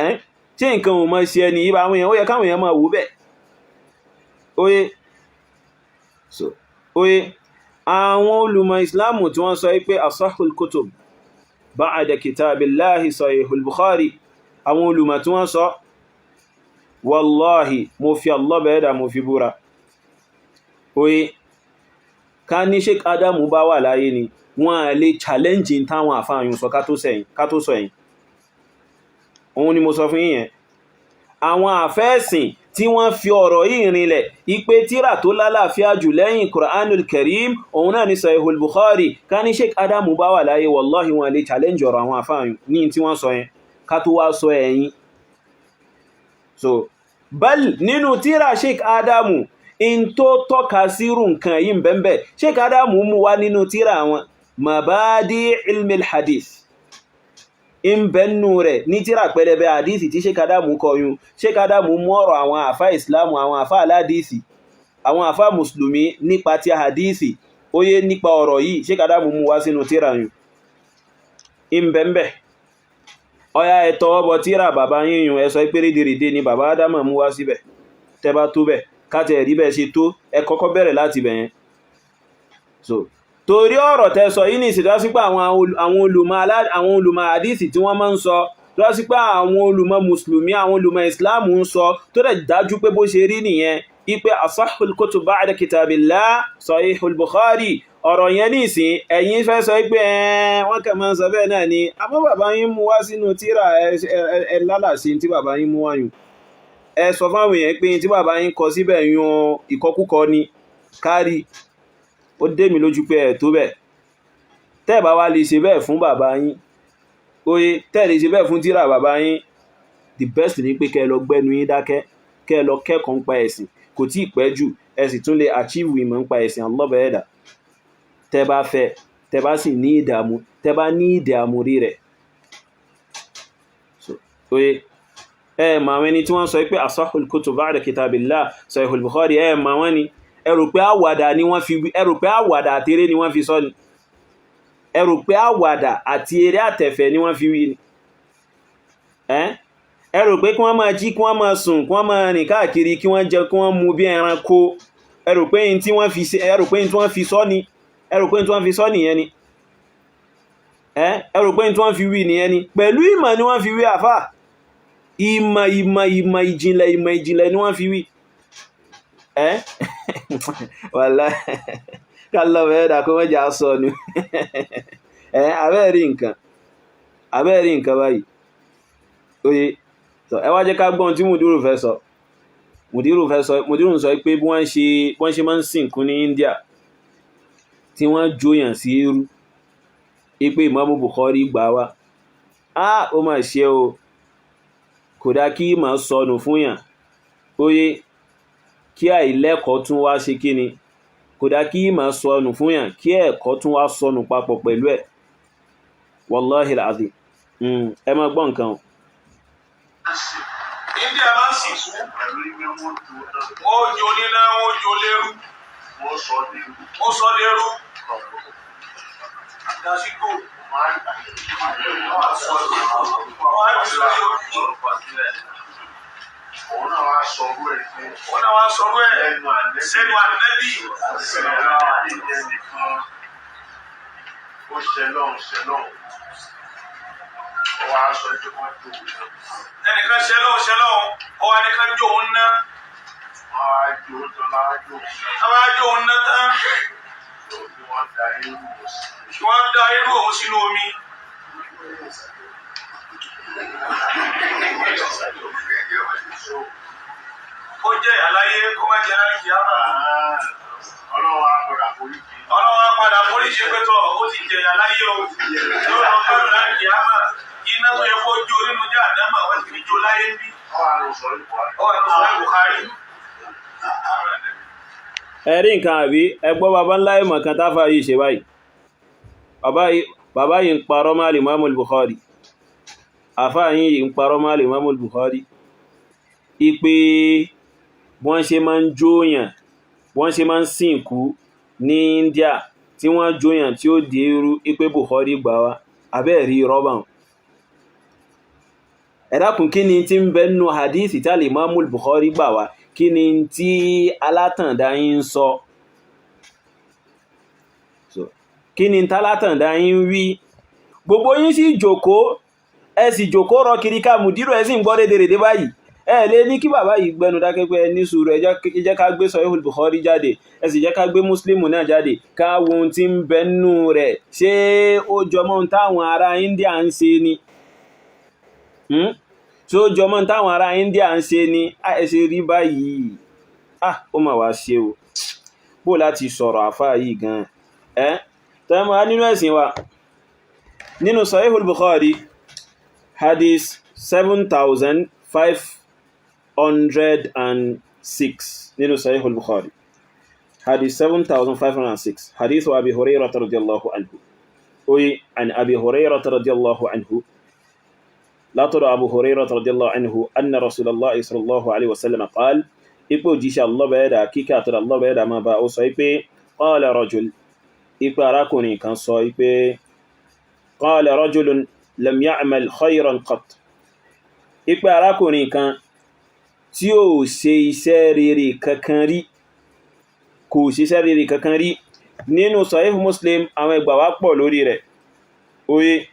Ẹ́n, ṣé nǹkan ò máa ṣe ẹni yìí báyìí? Àwọn èèyàn, ó yẹ káwọn èèyàn máa wò bẹ́ẹ̀. Oye, so oye, àwọn olùmọ̀ ìsìláàmù tí wọ́n sọ pé asahul kutub ba'da kitabillahi sahihul Bukhari, àwọn olùmọ̀ tí wọ́n sọ, wallahi, mo fi Allah bẹ̀ẹ́dà mo fi búra. Oye, ká ní Sheikh Adamu bá wà láyé ni, wọ́n á lè challenge táwọn àfáàyùn sọ ká tó sọ yìí. Òun ni mo sọ fún yín yẹn. Àwọn àfẹ́ẹ̀sìn Tí wọ́n fi ọ̀rọ̀ yìí rinlẹ̀ ipe tíra tó lálàáfíà jù lẹ́yìn Qur'anul Karim, òun náà ni Sahihul Bukhari. Ká ní Sheikh Adamu bá wà láyé, wallahi, wọn lè challenge ọ̀rọ̀ àwọn àfáàyàn ní tí wọ́n sọ yẹn, ká tó wá sọ ẹ̀yìn. So bal nínú tíra Sheikh Adamu, in tó tọ́ka sírù nǹkan yìí bẹ́ẹ̀, Sheikh Adamu mú wá nínú tíra wọn Mabadi Ilmil Hadith, in bẹnu rẹ̀ ní tíra pẹlẹbẹ àdísì tí Sheikh Adamu kọyún. Sheikh Adamu mú ọ̀rọ̀ àwọn àfá ìsìlámù, àwọn àfá aládìsì, àwọn àfá mùsùlùmí nípa ti àdísì, óyé, nípa ọ̀rọ̀ yìí, Sheikh Adamu mú wá sínú tíra yùn in bẹ̀m̀bẹ̀. Ọya, ẹ tọwọ́ bọ tíra bàbá yíyun, ẹ sọ pé rédèrèdè ni bàbá Ádámà mú wá síbẹ̀. Tẹ́ bá tó bẹ̀, káàtẹ̀ rí bẹ́ẹ̀ ṣe tó, ẹ kọ́kọ́ bẹ̀rẹ̀ láti bẹ̀yẹn. So torí ọ̀rọ̀ tẹ́ sọ yìí ní ìsìdá sí pé àwọn olùmọ̀ àdísì tí wọ́n máa ń sọ tó sí pé àwọn olùmọ̀ mùsùlùmí, àwọn olùmọ̀ ìsìláàmù ń sọ, tó dẹ̀ dájú pé bó ṣe rí nìyẹn, ipe asahhul kutub ba'da kitabillah Sahihul Bukhari, ọ̀rọ̀ yẹn ní ìsìn, ẹ̀yin fẹ́ sọ pé wọ́n kàn máa ń sọ bẹ́ẹ̀ náà ni. Àmọ́ bàbá yín mú wá sínú tíra, ẹ lálàsí tí bàbá yín mú wáyùn. Ẹ sọ fáwọn èèyàn pé tí bàbá yín kọ síbẹ̀ yan ìkọkúkọ ni. Kárí ó dé mi lójú pé ẹ̀ tó bẹ̀. Tẹ́ bá wá lè ṣe bẹ́ẹ̀ fún bàbá yín, oye, tẹ́ lè ṣe bẹ́ẹ̀ fún tíra bàbá yín, the best ni pé kẹ́ ẹ lọ gbẹ́nu yín dákẹ́, kẹ́ ẹ lọ kẹ́kọ̀ọ́ nípa ẹ̀sìn. Kò tí ì pẹ́ jù, ẹ sì tún lè achieve ìmọ̀ nípa ẹ̀sìn Allah. Tẹ́ bá fẹ́, tẹ́ bá sì ní ìdààmú, tẹ́ bá ní ìdààmú rí rẹ̀ oye, ẹ mà àwọn ẹni tí wọ́n sọ pé asahhul kutub ba'da kitabillah Sahihul Bukhari, ẹ mà wọ́n ni. Ẹ rò pé àwàdà ni wọ́n fi, ẹ rò pé àwàdà àtẹrẹ ni wọ́n fi sọ ni? Ẹ rò pé àwàdà àti eré àtẹ̀fẹ̀ ni wọ́n fi wí ni? Ẹ rò pé kí wọ́n máa jí, kí wọ́n máa sùn, kí wọ́n máa rìn káàkiri, kí wọ́n jẹ, kí wọ́n mu bí ẹranko, ẹ rò pé tí wọ́n fi sọ ni? Ẹ rò pé tí wọ́n fi sọ nìyẹn ni? Ẹ rò pé tí wọ́n fi wí nìyẹn ni? Pẹ̀lú ìmọ̀ ni wọ́n fi wí, àfà. Ìmọ̀, ìmọ̀, ìmọ̀ ìjìnlẹ̀, ìmọ̀ ìjìnlẹ̀ ni wọ́n fi wí. Ẹ́ wàlá kálọ̀ mẹ́ẹ̀dà kó mẹ́jà sọ ni. Ẹ́ abẹ́ẹ̀rí nǹkan báyìí, oye. Ẹ wá jẹ́ ká gbọ́n tí mùdírù fẹ́ sọ. Mùdírù fẹ́ sọ, mùdírù sọ pé bí wọ́n ṣe máa ń sìnkú ní India, tí wọ́n jóyàn sí eérú, ipé Ìmámù Bukhari gbà wá. Á ó mà ṣe o, kò dá kí ìmọ̀ sọnù fún yàn, oye, kí àìlẹ́kọ̀ọ́ tún wá ṣe kíni. Kò dá kí ìmọ̀ sọnù fún yàn, kí ẹ̀kọ́ tún wá sọnù papọ̀ pẹ̀lú ẹ̀. Wallahi alazim. Ẹ máa gbọ́ nǹkan o. India máa ń sìnkú, wọ́n jó níná, wọ́n jó lérú, wọ́n sọ lérú dasígbò, wọ́n á fi sórí orí. Òun náà wá sọ orú ẹ̀ pé Wọ́n náà wá sọ̀rọ̀ ẹ̀ ẹnu ànẹ́bí sẹ́nu ànẹ́bí. Ẹnìkan ó ṣẹlọ́hún ṣẹlọ́hún, ó wá sọ pé wọ́n jó òun náà. Ẹnìkan ṣẹlọ́hún ṣẹlọ́hún, ó wá ní ká jó òun ná. Wọ́n wá jó tán, wá jó òun náà. Wọ́n wá jó òun ná tán. Tó ní wọ́n da irú wò sí. Wọ́n da irú òun sínú omi. Kó jẹ́ àláyé, kó má jẹ́ láti kíámà. Ọlọ́wọ́ á padà forí jì. Ọlọ́wọ́ á padà foríjì pé tọ̀, ó ti jẹ̀yà láyé o, yóò lọ gbádùn láti kíámà. Iná tó yẹ kó jó nínú jẹ́ àdámà, wọ́n ti fi jó láyé ń bí. Ọ wà lọ sọ ìbò. Ó wà ní sọ̀rọ̀ Bukhari. Ẹ̀rí nǹkan àbí? Ẹgbọ́ bàbá ńlá ìmọ̀ kan táfà yìí ṣe báyìí. Bàbá yìí ń parọ́ máa Imam Bukhari. Àfáà yìí ń parọ́ máa Imam Bukhari ipe wọ́n ṣe máa ń jóyàn, wọ́n ṣe máa ń sìnkú ní India, tí wọ́n jóyàn tí ó di irú, ipe Bukhari gbà wá. Abẹ́ẹ̀rí rọ́bà. Ẹ dákun, kí ni tí ń bẹ nínú hadith tí Imam Bukhari gbà wá? Kí ni tí alátàndá yín ń sọ? So, kí ni tálátàndá yín wí? Gbogbo yín sì jòkó, ẹ sì jòkó rọ kiri ká mùdírò, ẹ sì ń gbọ́ rédèrèdè báyìí. Ẹ lè ní kí bàbá yìí gbẹnu dákẹ́ pé ẹ ní sùúrù, ẹ jẹ́ ká gbé Sahihul Bukhari jáde, ẹ sì jẹ́ ká gbé Muslimu náà jáde, ká wo ohun tí ń bẹ nínú rẹ̀. Ṣé ó jọmọ́ ohun táwọn ará India ń ṣe ni? Tí ó jọmọ́ táwọn ará India ń ṣe ni? Ẹ ṣe rí báyìí. Ah, ó mà wá ṣe o, bó láti sọ̀rọ̀ àfáà yìí gan ẹ́ tẹ́mọ̀ nínú ẹ̀sìn wa. Nínú Sahihul Bukhari, hadith 7506, nínú Sahihul Bukhari, hadith 7506, hadith wa Abi Hurairah radiyallahu anhu, oyi an Abi Hurairah radiyallahu anhu, látọ̀dọ̀ Abu Hurairah radiyallahu anhu, anna Rasulallah sallallahu alaihi wasallam qal, ipò jíṣẹ́ Allah bẹ̀ẹ́dà kíkà àtọ̀dọ̀ Allah bẹ̀ẹ́dà máa bá, ó sọ pé qala rajul, ipò arákùnrin kan sọ pé qala rajulun lam ya'mal khayran qat, ipò arákùnrin kan tí ó ṣe iṣẹ́ rere kankan rí, kò ṣiṣẹ́ rere kankan rí. Nínú Sahih Muslim, àwọn ẹgbà wá pọ̀ lórí rẹ̀. Oye,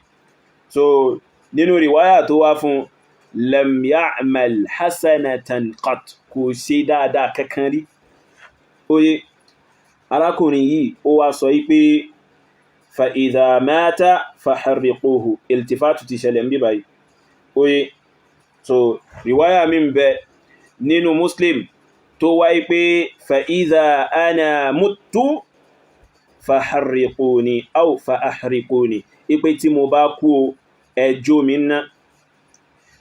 so nínú riwaya tó wá fún lam ya'mal hasanatan qat, kò ṣe dáadáa kankan rí. Oye, arákùnrin yìí ó wá sọ wípé fa idha mata faharriquhu. Iltifatu ti ṣẹlẹ̀ ń bí báyìí. Oye, so riwaya mi ń bẹ nínú Muslim tó wáyé pé fa idha ana muttu faharriquni aw faahriquni, ipe tí mo bá kú, ẹ jó mi ná.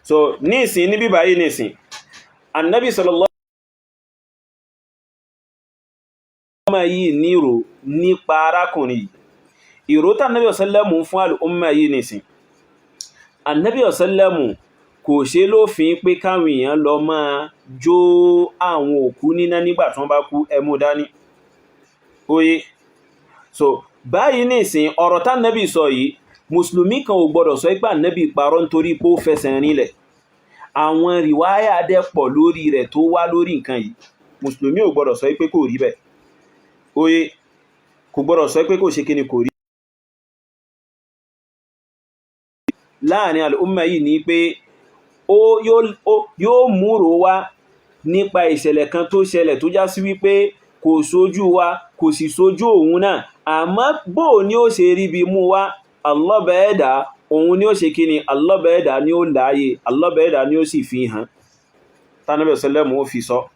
So nísìn, níbí báyìí nísìn, annabi sallallahu yìí nírò nípa arákùnrin yìí, ìró tí annabi sallamu fún al'umma yìí nísìn, annabi sallamu kò ṣe lófin pé káwọn èèyàn lọ máa jó àwọn òkú níná nígbà tí wọ́n bá kú. Ẹmú dání. Oye, so báyìí nísìn, ọ̀rọ̀ tánàbì sọ yìí, mùsùlùmí kan ò gbọdọ̀ sọ pé ànábì parọ́, nítorí pé ó fẹsẹ̀ rinlẹ̀. Àwọn rìwáyà dẹ̀ pọ̀ lórí rẹ̀ tó wá lórí nǹkan yìí. Mùsùlùmí ò gbọdọ̀ sọ pé kò rí bẹ́ẹ̀. Oye, kò gbọdọ̀ sọ pé kò ṣe kíni, kò rí. Láàrin al'umma yìí ni pé ó yóò múrò wá nípa ìṣẹ̀lẹ̀ kan tó ṣẹlẹ̀ tó já sí wípé kò sójú wa, kò sì sójú òun náà, àmọ́ bó ní ó ṣe rí bí mú wá, Allah bẹ̀ẹ́dà òun ni ó ṣe kíni, Allah bẹ̀ẹ́dà ni ó láàyè, Allah bẹ̀ẹ́dà ni ó sì fi hàn tánàbẹ̀ sẹlẹ̀mù ó fi sọ.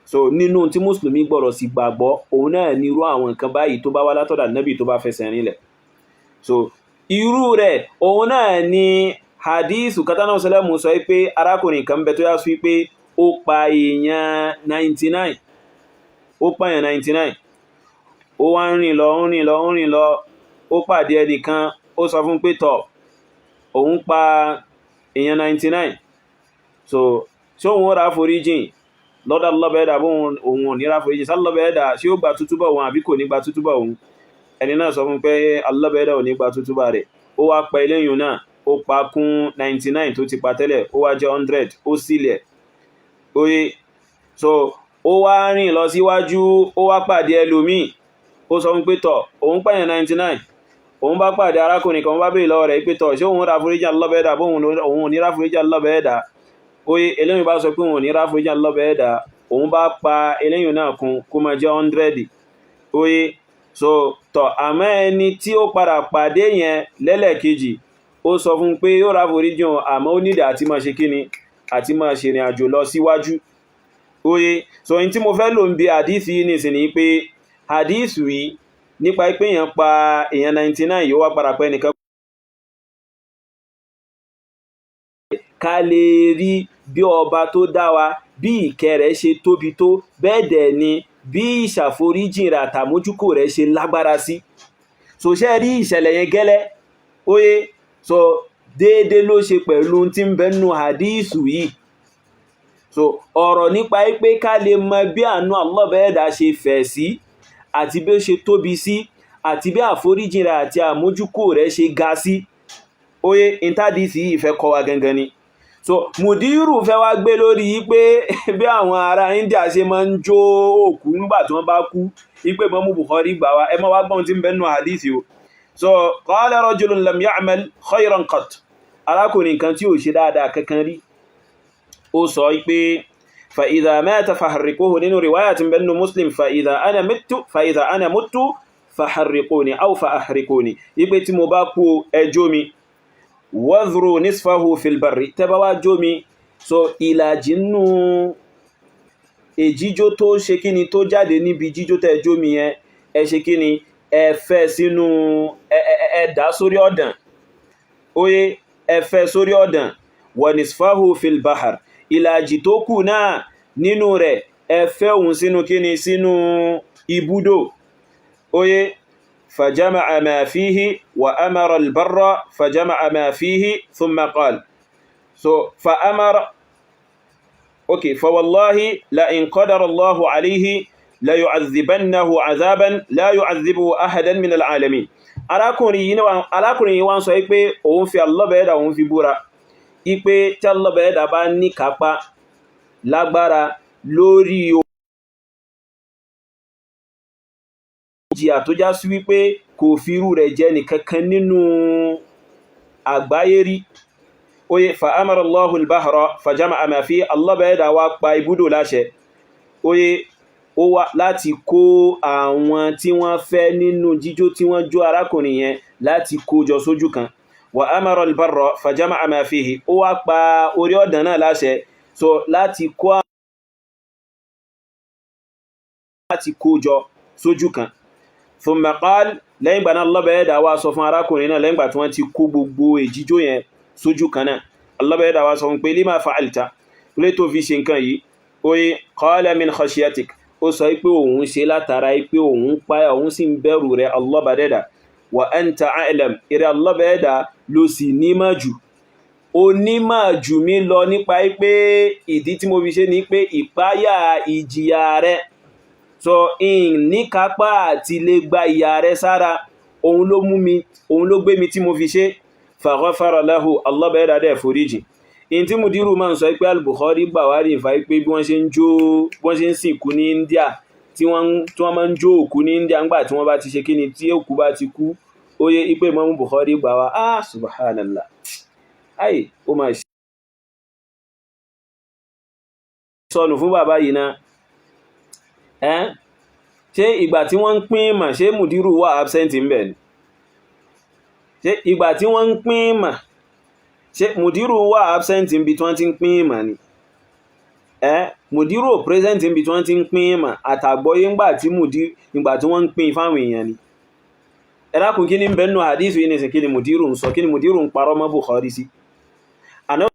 So nínú tí mùsùlùmí gbọ́dọ̀ sì gbàgbọ́, òun náà ní irú àwọn nǹkan báyìí tó bá wá látọ̀dà nẹ́bì, tó bá fẹsẹ̀ rinlẹ̀. So irú rẹ̀, òun náà ni hadithu katana sẹlẹ̀mù sọ pé arákùnrin kan bẹ tó yá sí pé ó pa èèyàn 99, ó pààyàn 99. Ó wá ń rìn lọ, ń rìn lọ, ń rìn lọ, ó pàdé ẹnìkan, ó sọ fún pé tọ̀, òun pa èèyàn 99, so ṣé òun ó ra foríjìn lọ́dọ̀ lọ́bẹ̀ẹ́dà bó òun ò ní ra foríjìn sálọ́bẹ̀ẹ́dà? Ṣé ó gba tútúbọ̀ òun àbí kò ní gba tútúbọ̀ òun? Ẹni náà sọ fún pé alọ́bẹ̀ẹ́dà ò ní gba tútúbà rẹ̀. Ó wá pa eléyìn náà, ó pa kún 99 tó ti pa tẹ́lẹ̀, ó wá jẹ́ 100. Ó sílẹ̀. Oye, so ó wá rìn lọ síwájú, ó wá pàdé ẹlòmíì, ó sọ fún pé tọ̀, òun pààyàn 99. Òun bá pàdé arákùnrin kan, bá bèèrè lọ́wọ́ rẹ̀ pé tọ̀, ṣé òun ra foríjì lọ́bẹ̀ẹ́dà bó òun ò ní ra foríjì lọ́bẹ̀ẹ́dà? Oye, eléyìn bá sọ pé òun ò ní ra foríjì lọ́bẹ̀ẹ́dà. Òun bá pa eléyìn náà kún kó máa jẹ́ 100. Oye, so tọ̀, àmọ́ ẹni tí ó padà pàdé yẹn lẹ́lẹ́kejì, ó sọ fún pé yóò ra foríjì, àmọ́ ó nídìí àti máa ṣe kíni, àti máa ṣe ìrìn àjò lọ síwájú. Oye, so in tí mo fẹ́ lò ń bi àdísì yìí nìsín ni pé àdísì yìí nípa pé èèyàn pa èèyàn 99 yóò wá padà pẹ́ nìkan, ká lè rí bí ọba tó dá wa, bí ìkẹ́ rẹ̀ ṣe tóbi tó, bẹ́ẹ̀ dẹ̀ ni bí ìṣàforíjìn rẹ̀ àtàmójúkò rẹ̀ ṣe lágbára sí. So ṣe rí ìṣẹ̀lẹ̀ yẹn gẹ́lẹ́. Oye, so déédé ló ṣe pẹ̀lú tí ń bẹnu àdísù yìí. So ọ̀rọ̀ nípa pé ká lè mọ bí àánú Allah bẹ́ẹ̀dá ṣe fẹ̀ sí, àti bí ó ṣe tóbi sí, àti bí àforíjìn rẹ̀ àti àmójúkò rẹ̀ ṣe ga sí. Oye, intadisi yìí fẹ́ kọ́ wa gangan ni. So mùdírù fẹ́ wá gbé lórí pé bí àwọn ará India ṣe máa ń jó òkú nígbà tí wọ́n bá kú, wípé Imam Bukhari gbà wá. Ẹ má wá gbọ́n tí ń bẹ́nu hadisi o. So qala rajulun lam ya'mal khayran qat, arákùnrin kan tí ò ṣe dáadáa kankan rí, ó sọ pé fa idha mata faharriquhu. Nínú riwaya tí ń bẹ́nu Muslim, fa idha ana mittu, fa idha ana muttu faharriquni aw fa ahriquni, wípé tí mo bá kú, ẹ jó mi. Wadhru nisfahu fil barri, tẹ́ bá wá jómi, so ìlàjì nínú èjíjó tó ṣe kíni tó jáde níbi jíjó tẹ́ jómi yẹn, ẹ ṣe kíni, ẹ fẹ́ sínú, ẹ dà sórí ọ̀dàn. Oye, ẹ fẹ́ sórí ọ̀dàn. Wa nisfahu fil bahar, ìlàjì tó kù náà nínú rẹ̀, ẹ fẹ́ òun sínú kíni, sínú ibùdó. Oye, fajama'a ma fihi wa amara al-barra fajama'a ma fihi thumma qala. So fa amara, okay, fa wallahi la in qadara Allahu alayhi la yu'adhibannahu 'adhaban la yu'adhibuhu ahadan min al-'alamin. Arákùnrin yìí wá ń sọ pé òun fi Allah bẹ̀ẹ́dà, òun fi búra ipe tí Allah bẹ̀ẹ́dà bá ní kápá lágbára lórí ìjìyà tó já sí wípé kò fi irú rẹ̀ jẹ nìkankan nínú àgbáyé rí. Oye, fa amara Allahu al-bahra fajama'a ma fi, Allah bẹ̀ẹ́dà wá pa ibùdó láṣẹ, oye, ó wá láti kó àwọn tí wọ́n fẹ́ nínú jíjó tí wọ́n jó arákùnrin yẹn láti kó jọ sójú kan. Wa amara al-barra fajama'a ma fihi, ó wá pa orí ọ̀dàn náà láṣẹ, so láti kó láti kó jọ sójú kan. Thumma qal, lẹ́yìn ìgbà náà Allah bẹ̀ẹ́dà wá sọ fún arákùnrin náà, lẹ́yìn ìgbà tí wọ́n ti kó gbogbo èjíjó yẹn sójú kan náà, Allah bẹ̀ẹ́dà wá sọ fún pé lima fa'alta, lé tó fi ṣe nǹkan yìí? Oye, qala min khashiyatik, ó sọ pé òun ṣe látara pé òun páyà, òun sì ń bẹ̀rù rẹ̀ Allah bẹ̀ẹ́dà. Wa anta a'lam, ìrẹ̀ Allah bẹ̀ẹ́dà ló sì nímọ̀ jù, onímọ̀ jù mí lọ nípa pé ìdí tí mo fi ṣe ni pé ìpáyà ìjìyà rẹ̀, so in níkápá àti lè gba ìyà rẹ̀ sára, òun ló mú mi, òun ló gbé mi tí mo fi ṣe. Fa ghafara lahu, Allah bẹ̀ẹ́dà dẹ̀ foríjì. In tí Mudiru máa ń sọ pé Al-Bukhari gbà wá rí ìfà pé bí wọ́n ṣe ń jó, wọ́n ṣe ń sìnkú ní India, tí wọ́n máa ń jó òkú ní India ńgbà tí wọ́n bá ti ṣe kíni, tí òkú bá ti kú. Oye, ipe Imam Bukhari gbà wá. Ah, subhanallah, ai, ó máa ṣe sọnù fún bàbá yìí náà. Ẹ́n, ṣé ìgbà tí wọ́n ń pín mà, ṣé Mudiru wà absent ń bẹ̀ ni? Ṣé ìgbà tí wọ́n ń pín mà, ṣé Mudiru wà absent níbi tí wọ́n ti ń pín mà ni? Ẹ́, Mudiru ò present níbi tí wọ́n ti ń pín mà àtàgbọ́yé ńgbà tí Mudiru, ìgbà tí wọ́n ń pín fáwọn èèyàn ni. Ẹ dákun, kí ni ń bẹ nínú hadith yìí nìsín? Kí ni Mudiru ń sọ? Kí ni Mudiru ń parọ́ mọ́ Bukhari sí? Àná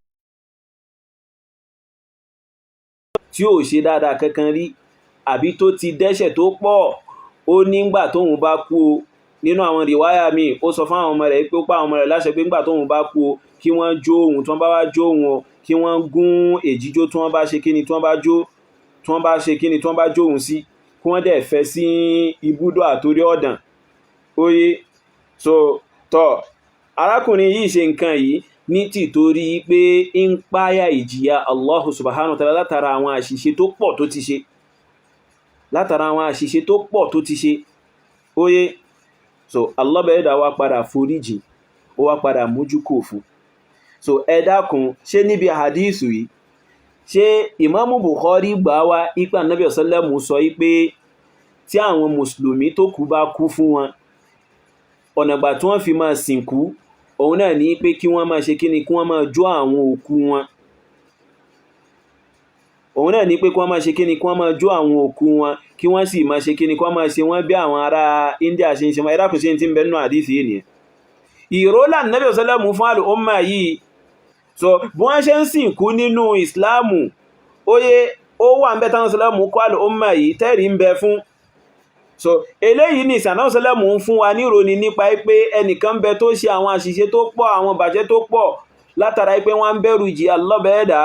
tí ò ṣe dáadáa kankan rí, àbí tó ti dẹ́ṣẹ̀ tó pọ̀, ó nígbà tóun bá kú o, nínú àwọn rìwáyà mi, ó sọ fún àwọn ọmọ rẹ̀ pé ó pa àwọn ọmọ rẹ̀ láṣẹ pé nígbà tóun bá kú o, kí wọ́n jó òun, tí wọ́n bá wá jó òun o, kí wọ́n gún èjíjó tí wọ́n bá ṣe kíni, tí wọ́n bá jó, tí wọ́n bá ṣe kíni, tí wọ́n bá jó òun sí, kí wọ́n dẹ̀ fẹ́ sí ibùdó àtorí ọ̀dàn. Oye, so tọ́ arákùnrin yìí ṣe nǹkan yìí ní tìtorí pé ń páyà ìjìyà Allahu subhanahu wa ta'ala látara àwọn àṣìṣe tó pọ̀ tó ti ṣe, látara àwọn àṣìṣe tó pọ̀ tó ti ṣe. Oye, so Allah bẹ̀ẹ́dà wá padà foríjì, ó wá padà mójú kò fún. So ẹ dákun, ṣé níbi hadithu yìí, ṣé Imamu Bukhari gbà wá ipa Nabi sallallahu sọ pé tí àwọn mùsùlùmí tó kú bá kú fún wọn, ọ̀nà ìgbà tí wọ́n fi máa sìnkú òun náà ní pé kí wọ́n máa ṣe kíni, kí wọ́n máa jó àwọn òkú wọn. Òun náà ní pé kí wọ́n máa ṣe kíni, kí wọ́n máa jó àwọn òkú wọn, kí wọ́n sì máa ṣe kíni, kí wọ́n máa ṣe wọ́n bí àwọn ará India ṣe ń ṣe wọ́n. Ẹ dákun, ṣe tí ń bẹ nínú àdísì yìí nìyẹn? Ìró l'Ànábì sọ́lẹ́mù fún àlùmọ́ yìí. So bí wọ́n ṣe ń sìnkú nínú ìsìláàmù, óyé, ó wà ń bẹ táwọn sọ́lẹ́mù kọ́ àlùmọ́ yìí tẹ́rì ń bẹ fún. So eléyìí ní ìsànà sọ́lẹ́mù ń fún wa níròní nípa pé ẹnìkan ń bẹ tó ṣe àwọn àṣìṣe tó pọ̀, àwọn bàjẹ́ tó pọ̀, látara pé wọ́n ń bẹ̀rù ìjìyà lọ́bẹ̀ẹ́dà.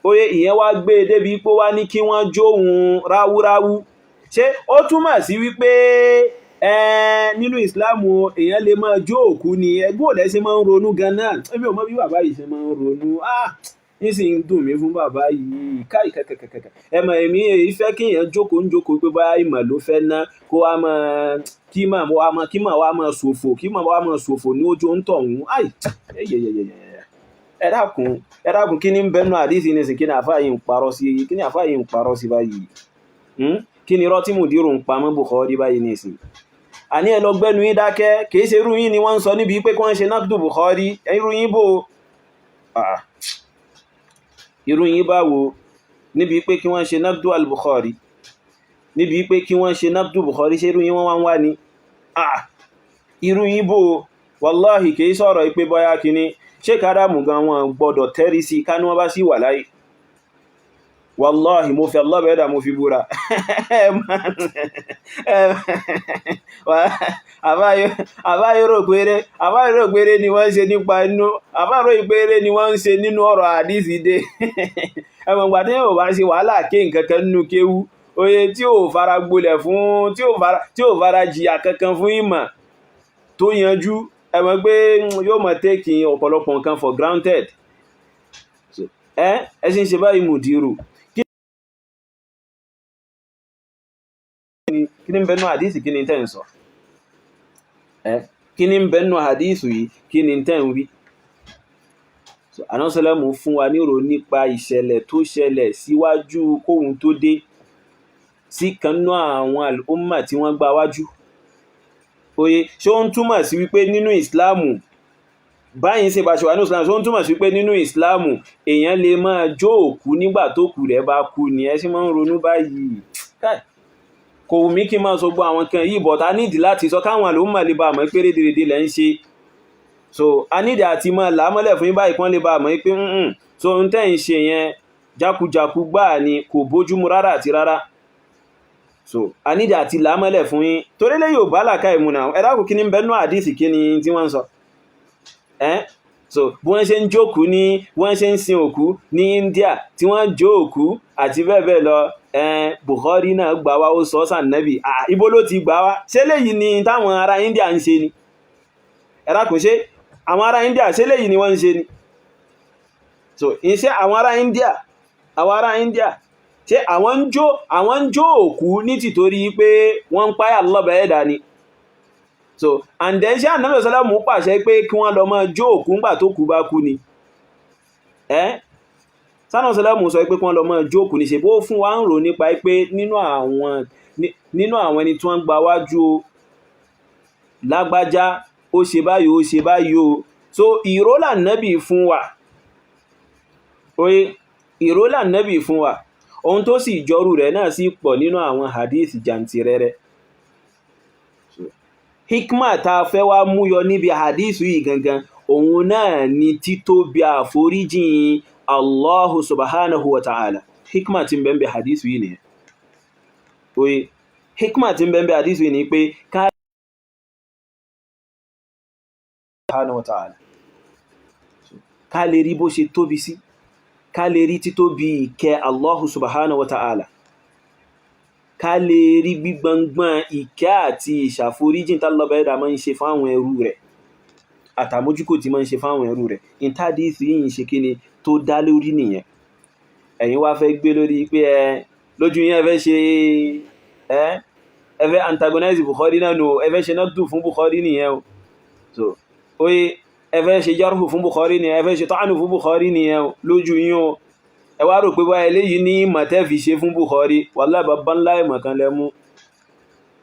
Óyé, ìyẹn wá gbé e débi pé wá ní kí wọ́n jóhun ráwúráwú. Ṣé ó túmọ̀ sí wípé nínú ìsìláàmù èèyàn lè máa jó òkú ni? Ẹgbẹ́ òlẹ́ ṣe máa ń ronú gan náà, èmi ò mọ bí bàbá yìí ṣe máa ń ronú. Ah, nísìnyí ń dùn mí fún bàbá yìí. Káì kàkàkàkà, ẹ mọ̀, èmi èyí fẹ́ kí èèyàn jókòó ń jókòó pé báyà ìmọ̀ ló fẹ́ ná, kó wá máa kí mà wá máa kí mà wá máa ṣòfò, kí mà wá máa ṣòfò ní ojú ń tọ̀hún. Áì, ẹ dákun, ẹ dákun, kí ni ń bẹnu àdìsí ní sìn? Kí ni àfáà yìí ń parọ́ sí? Kí ni àfáà yìí ń parọ́ sí báyìí? Kí ni irọ́ tí Mùdírù ń pamọ́ Bukhari báyìí ní ìsìn? Àní ẹ lọ gbẹ́nu yín dákẹ́. Kìí ṣe irú yín ni wọ́n ń sọ níbi pé kí wọ́n ṣe nákdù Bukhari. Irú yín bò, irú yín báwo níbi pé kí wọ́n ṣe nákdù al-Bukhari, níbi pé kí wọ́n ṣe nákdù Bukhari, ṣe irú yín wọ́n wá ń wá ni? Irú yín bò, wàláhì kìí sọ̀rọ̀ pé bọ́yá kíní. Sheikh Adamu gan wọn gbọ́dọ̀ tẹ́rí sí ká ní wọ́n bá sí wà láyé. Wàláhì mo fi Allah bẹ́ẹ̀dà mo fi búra. Àbáyọ̀rò péré ni wọ́n ń ṣe nípa inú, àbáyọ̀rò péré ni wọ́n ń ṣe nínú ọ̀rọ̀ àdísì dé. Ẹmọ̀gbà tí yóò bá ṣe wàhálà ké nǹkankan nínú kéwú, oye tí ò fara gbolẹ̀ fún, tí ò fara jìyà kankan fún ìmọ̀ tó yanjú, ẹ mọ̀ pé yóò mọ̀ taking ọ̀pọ̀lọpọ̀ nǹkan for granted. Ẹ sì ń ṣe báyìí mùdírù. Kí ni ń bẹnu àdísì, kí ni tẹ́ ń sọ? Kí ni ń bẹnu àdísì yìí, kí ni tẹ́ ń wí? Ànásọ́lẹ́mù fún wa nírò nípa ìṣẹ̀lẹ̀ tó ṣẹlẹ̀ síwájú kóhun tó dé sí kanú àwọn al'umma tí wọ́n gbá wájú. Oye, ṣé ó ń túmọ̀ sí wípé nínú ìsìláàmù báyìí ṣe bá ṣe wà ní ìsìláàmù, ṣé ó ń túmọ̀ sí wípé nínú ìsìláàmù èèyàn lè máa jó òkú nígbà tó kù rẹ̀ bá kú ni? Ẹ ṣe máa ń ronú báyìí. Kò wù mí kí n máa sọ gbọ́ àwọn kan yìí, but a nídìí láti sọ káwọn àlòmọ̀ lè bá àmọ́ pé rédèrèdè lẹ́ ń ṣe. So a nídìí àti máa làámọ́lẹ̀ fún yín báyìí kán lè bá àmọ́ pé so ń tẹ́ ń ṣe yẹn jákujàku gbáà ni, kò bójúmu rárá àti rárá. So a nídìí àti làámọ́lẹ̀ fún yín torí lè yóò bá làkà ìmúnà. Ẹ dákun, kí ni ń bẹ́nu àdìsí, kí ni tí wọ́n ń sọ? So bí wọ́n ṣe ń jókòó ní, wọ́n ṣe ń sin òkú ní India tí wọ́n jó òkú àti bẹ́ẹ̀ bẹ́ẹ̀ lọ. Bukhari náà gbà wá, ó sọ sànẹ́bì. Ibo ló ti gbà wá? Ṣé léyìí ni táwọn ará India ń ṣe ni? Ẹ dákun, ṣé àwọn ará India, ṣé léyìí ni wọ́n ń ṣe ni? So iṣẹ́ àwọn ará India, àwọn ará India, ṣé àwọn ń jó òkú ní tìtorí pé wọ́n ń páyà lọ́bẹ̀ ẹ̀dá ni? So and then, ṣé Ànábì sálàmù pàṣẹ pé kí wọ́n lọ máa jó òkú ńgbà tó kú bá kú ni? Ẹ́ sánà sálàmù sọ pé kí wọ́n lọ máa jó òkú ni? Ṣe bó fún wa ń rò nípa pé nínú àwọn ẹni tí wọ́n gba wájú o, lágbájá ó ṣe báyìí, ó ṣe báyìí o. So ìró lànàbì fún wa, oye, ìró lànàbì fún wa. Ohun tó sì jọrú rẹ̀ náà sì pọ̀ nínú àwọn hadith jàǹtìrẹrẹ. Hikma ta fẹ́ wá mú yọ níbi hadith yìí gangan, òun náà ni títóbi àforíjìn Allahu subhanahu wa ta'ala. Hikma tí ń bẹ ń bẹ hadith yìí nìyẹn. Oye, hikma tí ń bẹ ń bẹ hadith yìí ni pé ká subhanahu wa ta'ala, ká lè rí bó ṣe tóbi sí, ká lè rí títóbi ìkẹ́ Allahu subhanahu wa ta'ala, ká lè rí gbígbọngbọ́n ìkẹ́ àti ìṣàforíjìn tálọ́bẹ̀ ẹ̀dà máa ń ṣe fáwọn ẹrú rẹ̀, àtàmójúkò tí máa ń ṣe fáwọn ẹrú rẹ̀. Ìtàdísì yìí ń ṣe kí ni tó dá lórí nìyẹn. Ẹ̀yin wá fẹ́ gbé lórí pé ẹ lójú yín, ẹ fẹ́ ṣe, ẹ fẹ́ antagonize Bukhari náà nù, ẹ fẹ́ ṣe náà dùn fún Bukhari nìyẹn o. So oye, ẹ fẹ́ ṣe jarhu fún Bukhari nìyẹn, ẹ fẹ́ ṣe ta'anu fún Bukhari nìyẹn o lójú yín o. Ẹ wá rò pé wá eléyìí ní ìmọ̀ tẹ́ fi ṣe fún Bukhari. Wallahi, bàbá ńlá ìmọ̀ kan lẹ mú,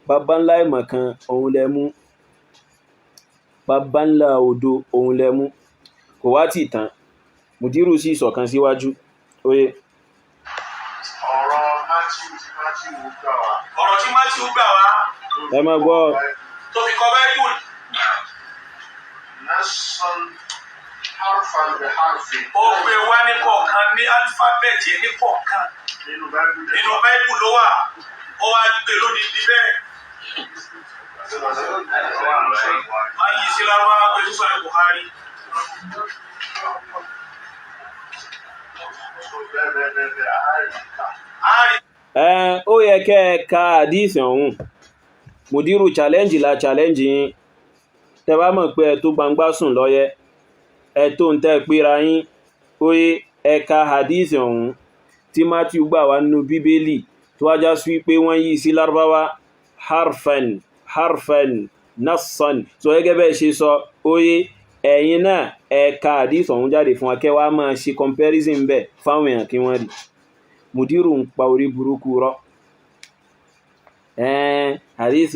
bàbá ńlá ìmọ̀ kan òun lẹ mú, bàbá ńlá òdo òun lẹ mú. Kò wá tì tán, mùdírù sì sọ̀kan síwájú. Oye. Ọ̀rọ̀ Matthew tí Matthew gbà wá. Ọ̀rọ̀ tí Matthew gbà wá. Ẹ máa gbọ́. Tó fi kọ Bible. Nassan harfan bi harfin. Ó gbé wá ní kọ̀ọ̀kan, ní alifábẹ́ẹ̀tì ẹ̀ ní kọ̀ọ̀kan. Nínú Bible. Nínú Bible ló wà, ó wá gbé lódìdí bẹ́ẹ̀. Wọ́n yí sí lárúbáwá pé sísọ ní Bukhari. Bẹ́ẹ̀ bẹ́ẹ̀ bẹ́ẹ̀ bẹ́ẹ̀ àárín ká. Àárín. Ẹ ó yẹ kẹ́ ẹ ka àdíìsì ọ̀hún. Mùdírù, challenge la challenge yín. Tẹ́ bá mọ̀ pé ẹ tó gbangba sùn lọ́yẹ, ẹ tó ń tẹ́ péra yín, oye, ẹ ka àdíìsì ọ̀hún tí Matthew gbà wá nínú Bíbélì tó wá já sí pé wọ́n yí sí lárúbáwá harfan harfan nassan. So gẹ́gẹ́ bẹ́ẹ̀ ṣe sọ, oye, ẹ̀yin náà ẹ ka àdíìsì ọ̀hún jáde fún wa, kẹ́ wá máa ṣe comparison bẹ́ẹ̀ fáwọn èèyàn kí wọ́n rí. Mùdírù ń pa orí burúkú rọ́. Hadith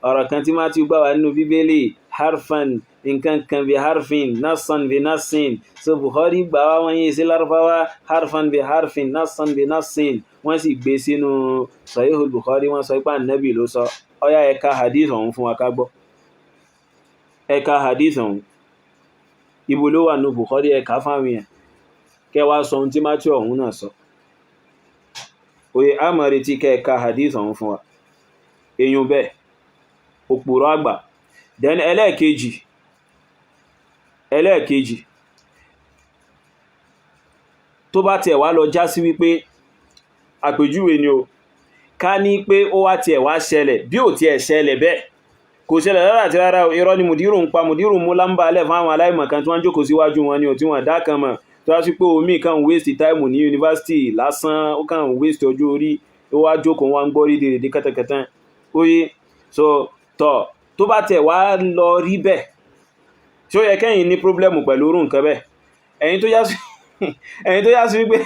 ọ̀rọ̀ kan tí Matthew gbà wá nínú Bíbélì, harfan nǹkan kan bí harfin, nasan bí nasin. So Bukhari gbà wá, wọ́n yí sí Lárúbáwá, harfan bí harfin, nasan bí nasin, wọ́n sì gbé sínú Sahihul Bukhari, wọ́n sọ pé Ànábì ló sọ. Ọyá, ẹ ka hadith ọ̀hún fún wa ká gbọ́. Ẹ ka hadith ọ̀hún, ibo ló wà ní Bukhari? Ẹ kà fáwọn èèyàn, kẹ́ wá sọ ohun tí Matthew ọ̀hún náà sọ. Oye, a máa retí kẹ́ ẹ ka hadith ọ̀hún fún wa. Èèyàn bẹ́ẹ̀, òpùrọ̀ àgbà. Then ẹlẹ́ẹ̀kejì, tó bá tiẹ̀ wá lọ já sí wípé àpèjúwe ni o, ká ní pé ó wá tiẹ̀ wá ṣẹlẹ̀, bí ò tiẹ̀ ṣẹlẹ̀ bẹ́ẹ̀, kò ṣẹlẹ̀ rárá àti rárá o, irọ́ ni mùdírù ń pa. Mùdírù mú lámbà alẹ́ fún àwọn aláìmọ̀kan tí wọ́n jókòó síwájú wọn ni ò, tí wọ́n dá kan mọ̀, tó wá sí pé omi kan waste time ní yunifásitì lásán, ó kàn waste ọjọ́ orí, ó wá jókòó, wá ń gbọ́ rí dèrèdè kẹ́tẹ̀kẹ́tẹ́. Oye, so tọ̀, tó bá tẹ̀ wá lọ rí bẹ́ẹ̀, tí ó yẹ kẹ́yìn ní problem pẹ̀lú orú nǹkan bẹ́ẹ̀? Ẹ̀yin tó yá sí wípé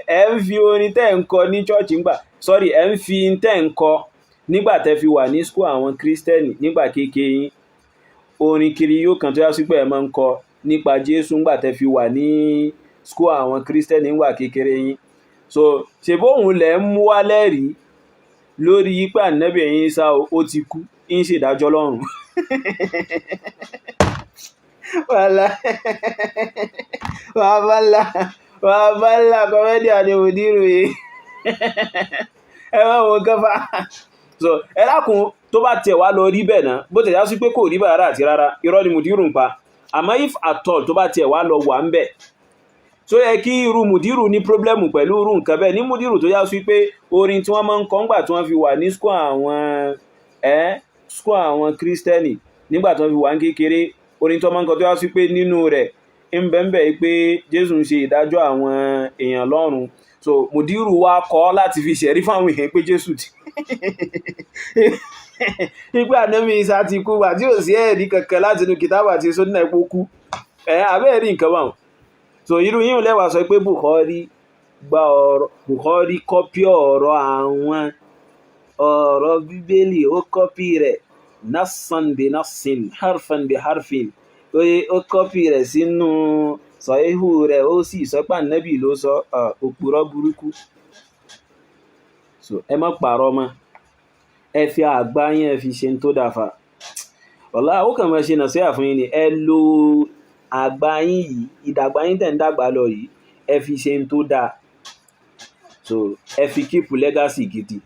ẹ̀ ń fi orin tẹ́ ń kọ ní church ńgbà, sorry, ẹ̀ ń fi tẹ́ ń kọ nígbà tẹ́ fi wà ní school àwọn kírísítẹ́nì nígbà kékeré yín, orin kiri yóò kan tó yá sí pé ẹ̀ máa ń kọ nípa Jésù ńgbà tẹ́ fi wà ní school àwọn kírísítẹ́nì nígbà kékeré yín, so ṣe bóun lẹ̀ ń mú wá lẹ́rìí lórí pé Ànábì Ìsá ó ti kú, ń ṣèdájọ́ lọ́run? Wàhálà, wàhálà, wàhálà! Comedy ni mùdírù yìí. Ẹ má wo kẹfà. So ẹ dákun, tó bá tiẹ̀ wá lọ rí bẹ́ẹ̀ náà, bó tẹ̀ já sí pé kò rí bẹ́ẹ̀ rárá àti rárá, irọ́ ni mùdírù ń pa, àmọ́ if at all tó bá tiẹ̀ wá lọ wà ń bẹ̀, tó yẹ kí irú mùdírù ní problem pẹ̀lú irú nǹkan bẹ́ẹ̀ ní mùdírù tó yá sí pé orin tí wọ́n máa ń kọ ńgbà tí wọ́n fi wà ní school àwọn ẹ́ school àwọn kírísítẹ́nì nígbà tí wọ́n fi wà ní kékeré, orin tí wọ́n máa ń kọ tó yá sí pé nínú rẹ̀ ń bẹ́ẹ̀ pé Jésù ń ṣe ìdájọ́ àwọn èèyàn lọ́run, so mùdírù wa kọ́ láti fi ṣẹ̀rí fáwọn èèyàn pé Jésù ti nígbà Ànábì Ìsá ti kú, wà tí ò sí ẹ̀rí kankan láti inú kìtàbà àti sunnah epo kú ẹ̀ abẹ́ẹ̀rí nǹkan báwọn. So irú yíò lẹ́wà sọ pé Bukhari gba ọ̀rọ̀, Bukhari copy ọ̀rọ̀, àwọn ọ̀rọ̀ Bíbélì, ó copy rẹ̀ nassan bi nassin, harfan bi harfin, ó copy rẹ̀ sínú sọ̀híhù rẹ̀, ó sì sọ pé Ànábì ló sọ. Òpùrọ̀ burúkú. So ẹ má pààrọ̀ mọ́, ẹ fi àgbá yín, ẹ fi ṣe tó dáfa ọ̀la. Ó kàn máa ṣe nàṣíhà fún yín ni. Ẹ lo àgbá yín yìí, ìdàgbà yín tẹ̀ ń dàgbà lọ yìí, ẹ fi ṣe tó dáa. So ẹ fi keep legacy gidi.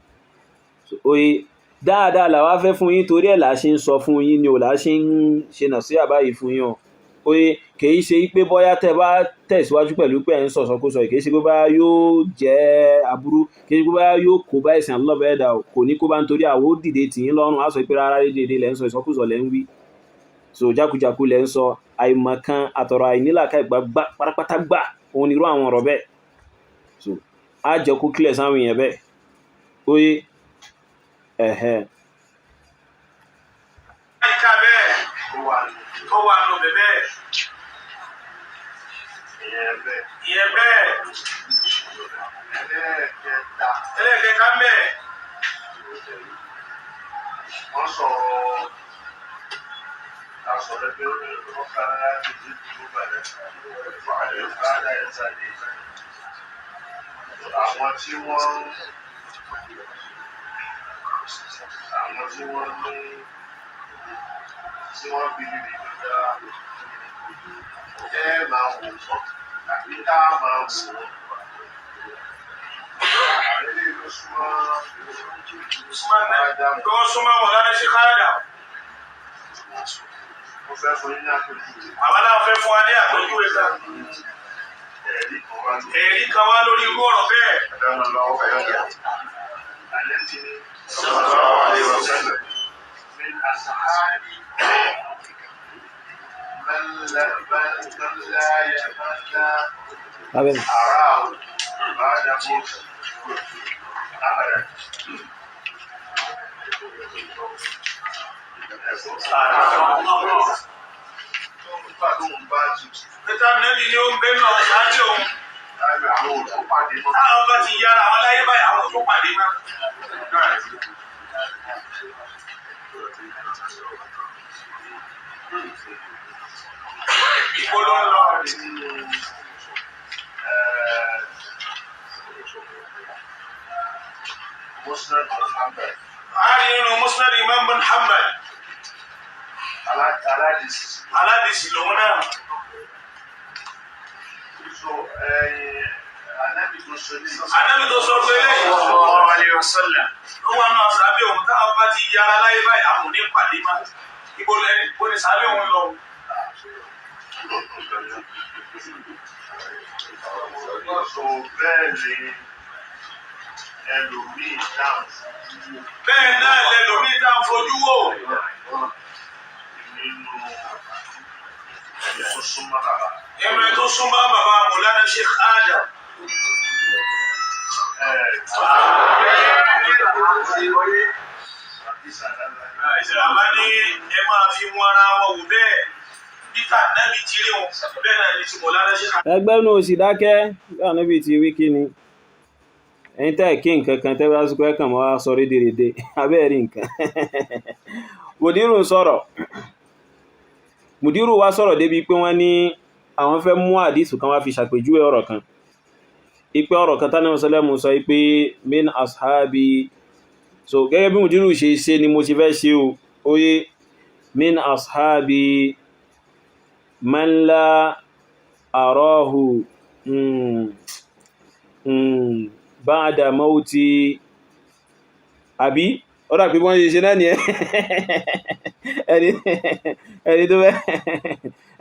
So oye, dáadáa làwa fẹ́ fún yín, torí ẹ̀ là ṣe ń sọ fún yín ni ò, là ṣe ń ṣe nàṣíhà báyìí fún yín o. Oye, kìí ṣe pé bóyá tẹ́ bá tẹ̀síwájú pẹ̀lú pé ẹ̀ ń sọ̀sọkúsọ, kìí ṣe pé bóyá yóò jẹ́ aburú, kìí ṣe pé bóyá yóò kó bá ẹ̀sìn Allah bẹ́ẹ̀ dà kò ní kó bá ń torí àwọ̀ ó dìde tì yín lọ́rùn, á sọ pé rárá, dédé lẹ́ ń sọ, ìsọkúsọ lẹ́ ń wí, so jákujáku lẹ́ ń sọ, àìmọ̀kan àtọ̀rọ̀ àìnílàkà ìgbà pátápátá gbà òun ni irú àwọn ọ̀rọ̀ bẹ́ẹ̀. So á jẹ́ kó clear sáwọn èèyàn bẹ́ẹ̀. Oye, ẹ̀hẹ́. Àyíká bẹ́ẹ̀ tó wà nù bẹ́ẹ̀. Ìyẹn bẹ́ẹ̀. Ìyẹn bẹ́ẹ̀. Ẹlẹ́ẹ̀kẹta. Ẹlẹ́ẹ̀kẹta ń bẹ̀. Wọ́n sọ̀rọ̀ àsọ̀rọ̀ pé wọ́n kára láti di ìlú balẹ̀ fàálẹ̀ ìsàlẹ̀. Àwọn tí wọ́n ní tí wọ́n bí níbi ìgbà ẹ máa wò wọ́n tàbí ká máa wò wọ́n. Àwọn eléyìí ló súnmọ́ Tó súnmọ́ wọn láti ṣe káàdà. Mo fẹ́ fún yín ní àpèjúwe. Bàbá náà fẹ́ fún wa ní àpèjúwe kan. Ẹ̀rí kan wá lórí. Ẹ̀rí kan wá lórí irú ọ̀rọ̀ bẹ́ẹ̀. Àlẹ́ ti ní sallallahu alaihi wasallam. من أصحاب من لا يتمنى Abẹ́rẹ́. أراه بعد موته أبدا. Nígbà tó ń bá ti Pété Nẹ́bí ni ó ń bẹ́nu àwọn ṣáájú òun. láàrin àwọn òtún pàdé mọ́. Táwọn bá ti yára àwọn láyé báyìí, àwọn ò tún pàdé mọ́. Ibo ló ń lọ? Musnad Muhammad. A rí nínú Musnad Imam bin Hanbal. Aládìsí. Aládìsí lòun náà. So, Ànábì tó sọ ní Ànábì tó sọ pé eléyìí. Sallallahu alayhi wa sallam. Ó wà náà sàbẹ̀ òun táwọn bá ti yára láyé báyìí àwọn ò ní pàdé má. Ibo lẹni ibo ni sàbẹ̀ òun lọ? So bẹ́ẹ̀ ni ẹlòmíì dáhùn Bẹ́ẹ̀ náà lẹlòmíì tá à ń fojú wò. nínú ẹni tó súnmọ́ bàbá. Ẹnu ẹ tó súnmọ́ bàbá Mọ̀lánà Sheikh Adam. Bàbá ní ẹ máa fi mú ara wọn wò bẹ́ẹ̀. Peter Nábì ti rí wọn bẹ́ẹ̀ náà ní ti Mọ̀lánà Sheikh Adam. Ẹgbẹ́ nu òsì dákẹ́ bí ànábì ti wí kí ni ẹ̀yin tẹ́ ẹ̀ kí nǹkan kan tẹ́ bá sùkọ́ ẹ̀ kàn mọ́ wá sọ rédèrèdè abẹ́ rí nǹkan. Mùdírù ń sọ̀rọ̀, mùdírù wá sọ̀rọ̀ débi pé wọ́n ní àwọn fẹ́ mú àdìsù kan wá fi ṣàpèjúwe ọ̀rọ̀ kan, ipe ọ̀rọ̀ kan tánà sọlẹ́mù sọ pé min ashabi. So gẹ́gẹ́ bí mùdírù ṣe ṣe ni mo ṣe fẹ́ ṣe o, oye min ashabi man la arahu ba'da mauti, àbí ọ̀rọ̀ àpé wọ́n ṣe ṣe náà ni ẹ ẹni tó fẹ́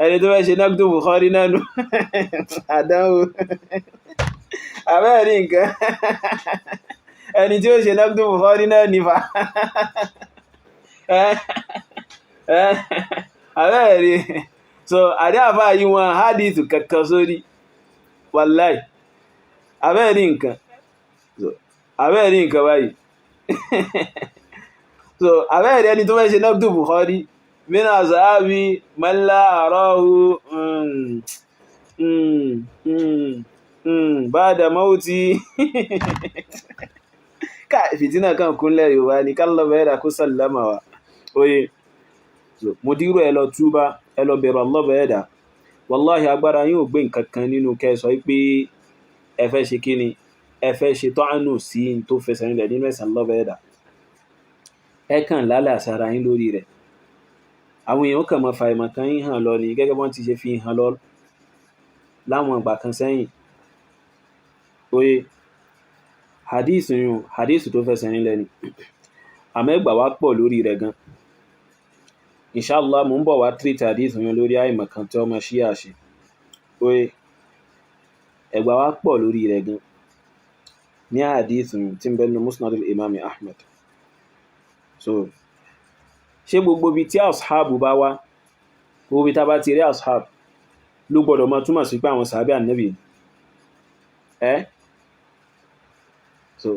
ẹni tó fẹ́ ṣe náà Bukhari náà nù àdánwò àbẹ́ẹ̀rí nǹkan, ẹni tí ó ṣe náà Bukhari náà nífà àbẹ́ẹ̀rí. So àdé àfáà yìí wọn hadith kankan sórí wàláì, àbẹ́ẹ̀rí nǹkan. So àbẹ́ẹ̀rí nǹkan báyìí. So àbẹ́ẹ̀rí ẹni tó fẹ́ ṣe náà Bukhari min ashabi man la arahu ba'da mauti. Ká fìtínà kan kúnlẹ̀ Yorùbá ní kálọ̀ bẹ́ẹ̀dà kó sallama wa. Oye, so mùdírù ẹ lọ túbá, ẹ lọ bẹ̀rù Allah bẹ́ẹ̀dà. Wàláhì agbára yín ò gbé nǹkan kan nínú kẹ́ sọ pé ẹ fẹ́ ṣe kíni, ẹ fẹ́ ṣe tọ́ánù sí n tó fẹsẹ̀ nílẹ̀ nínú ẹ̀sìn Allah bẹ́ẹ̀dà. Ẹ kàn lálàsára yín lórí rẹ̀. Àwọn èèyàn kàn máa fa ìmọ̀ kan yín hàn lọ ní gẹ́gẹ́ bí wọ́n ti ṣe fi hàn lọ láwọn ìgbà kan sẹ́yìn. Oye, hadith yun, hadith tó fẹsẹ̀ nílẹ̀ ni. Àmọ́ ẹgbà wá pọ̀ lórí rẹ̀ gan. Inshallah mo ń bọ̀ wá treat hadith yun lórí àìmọ̀ kan tí ọmọ Ṣíà ṣe. Oye, ẹgbà wá pọ̀ lórí rẹ̀ gan. Ní hadith yun tí ń bẹ nínú Musnad al-Imam Ahmad. So, ṣé gbogbo ibi tí ashabu bá wá, gbogbo ibi tá bá ti rí ashab ló gbọdọ̀ máa túmọ̀ sí pé àwọn sàábé ànábì ni? Ẹ́ so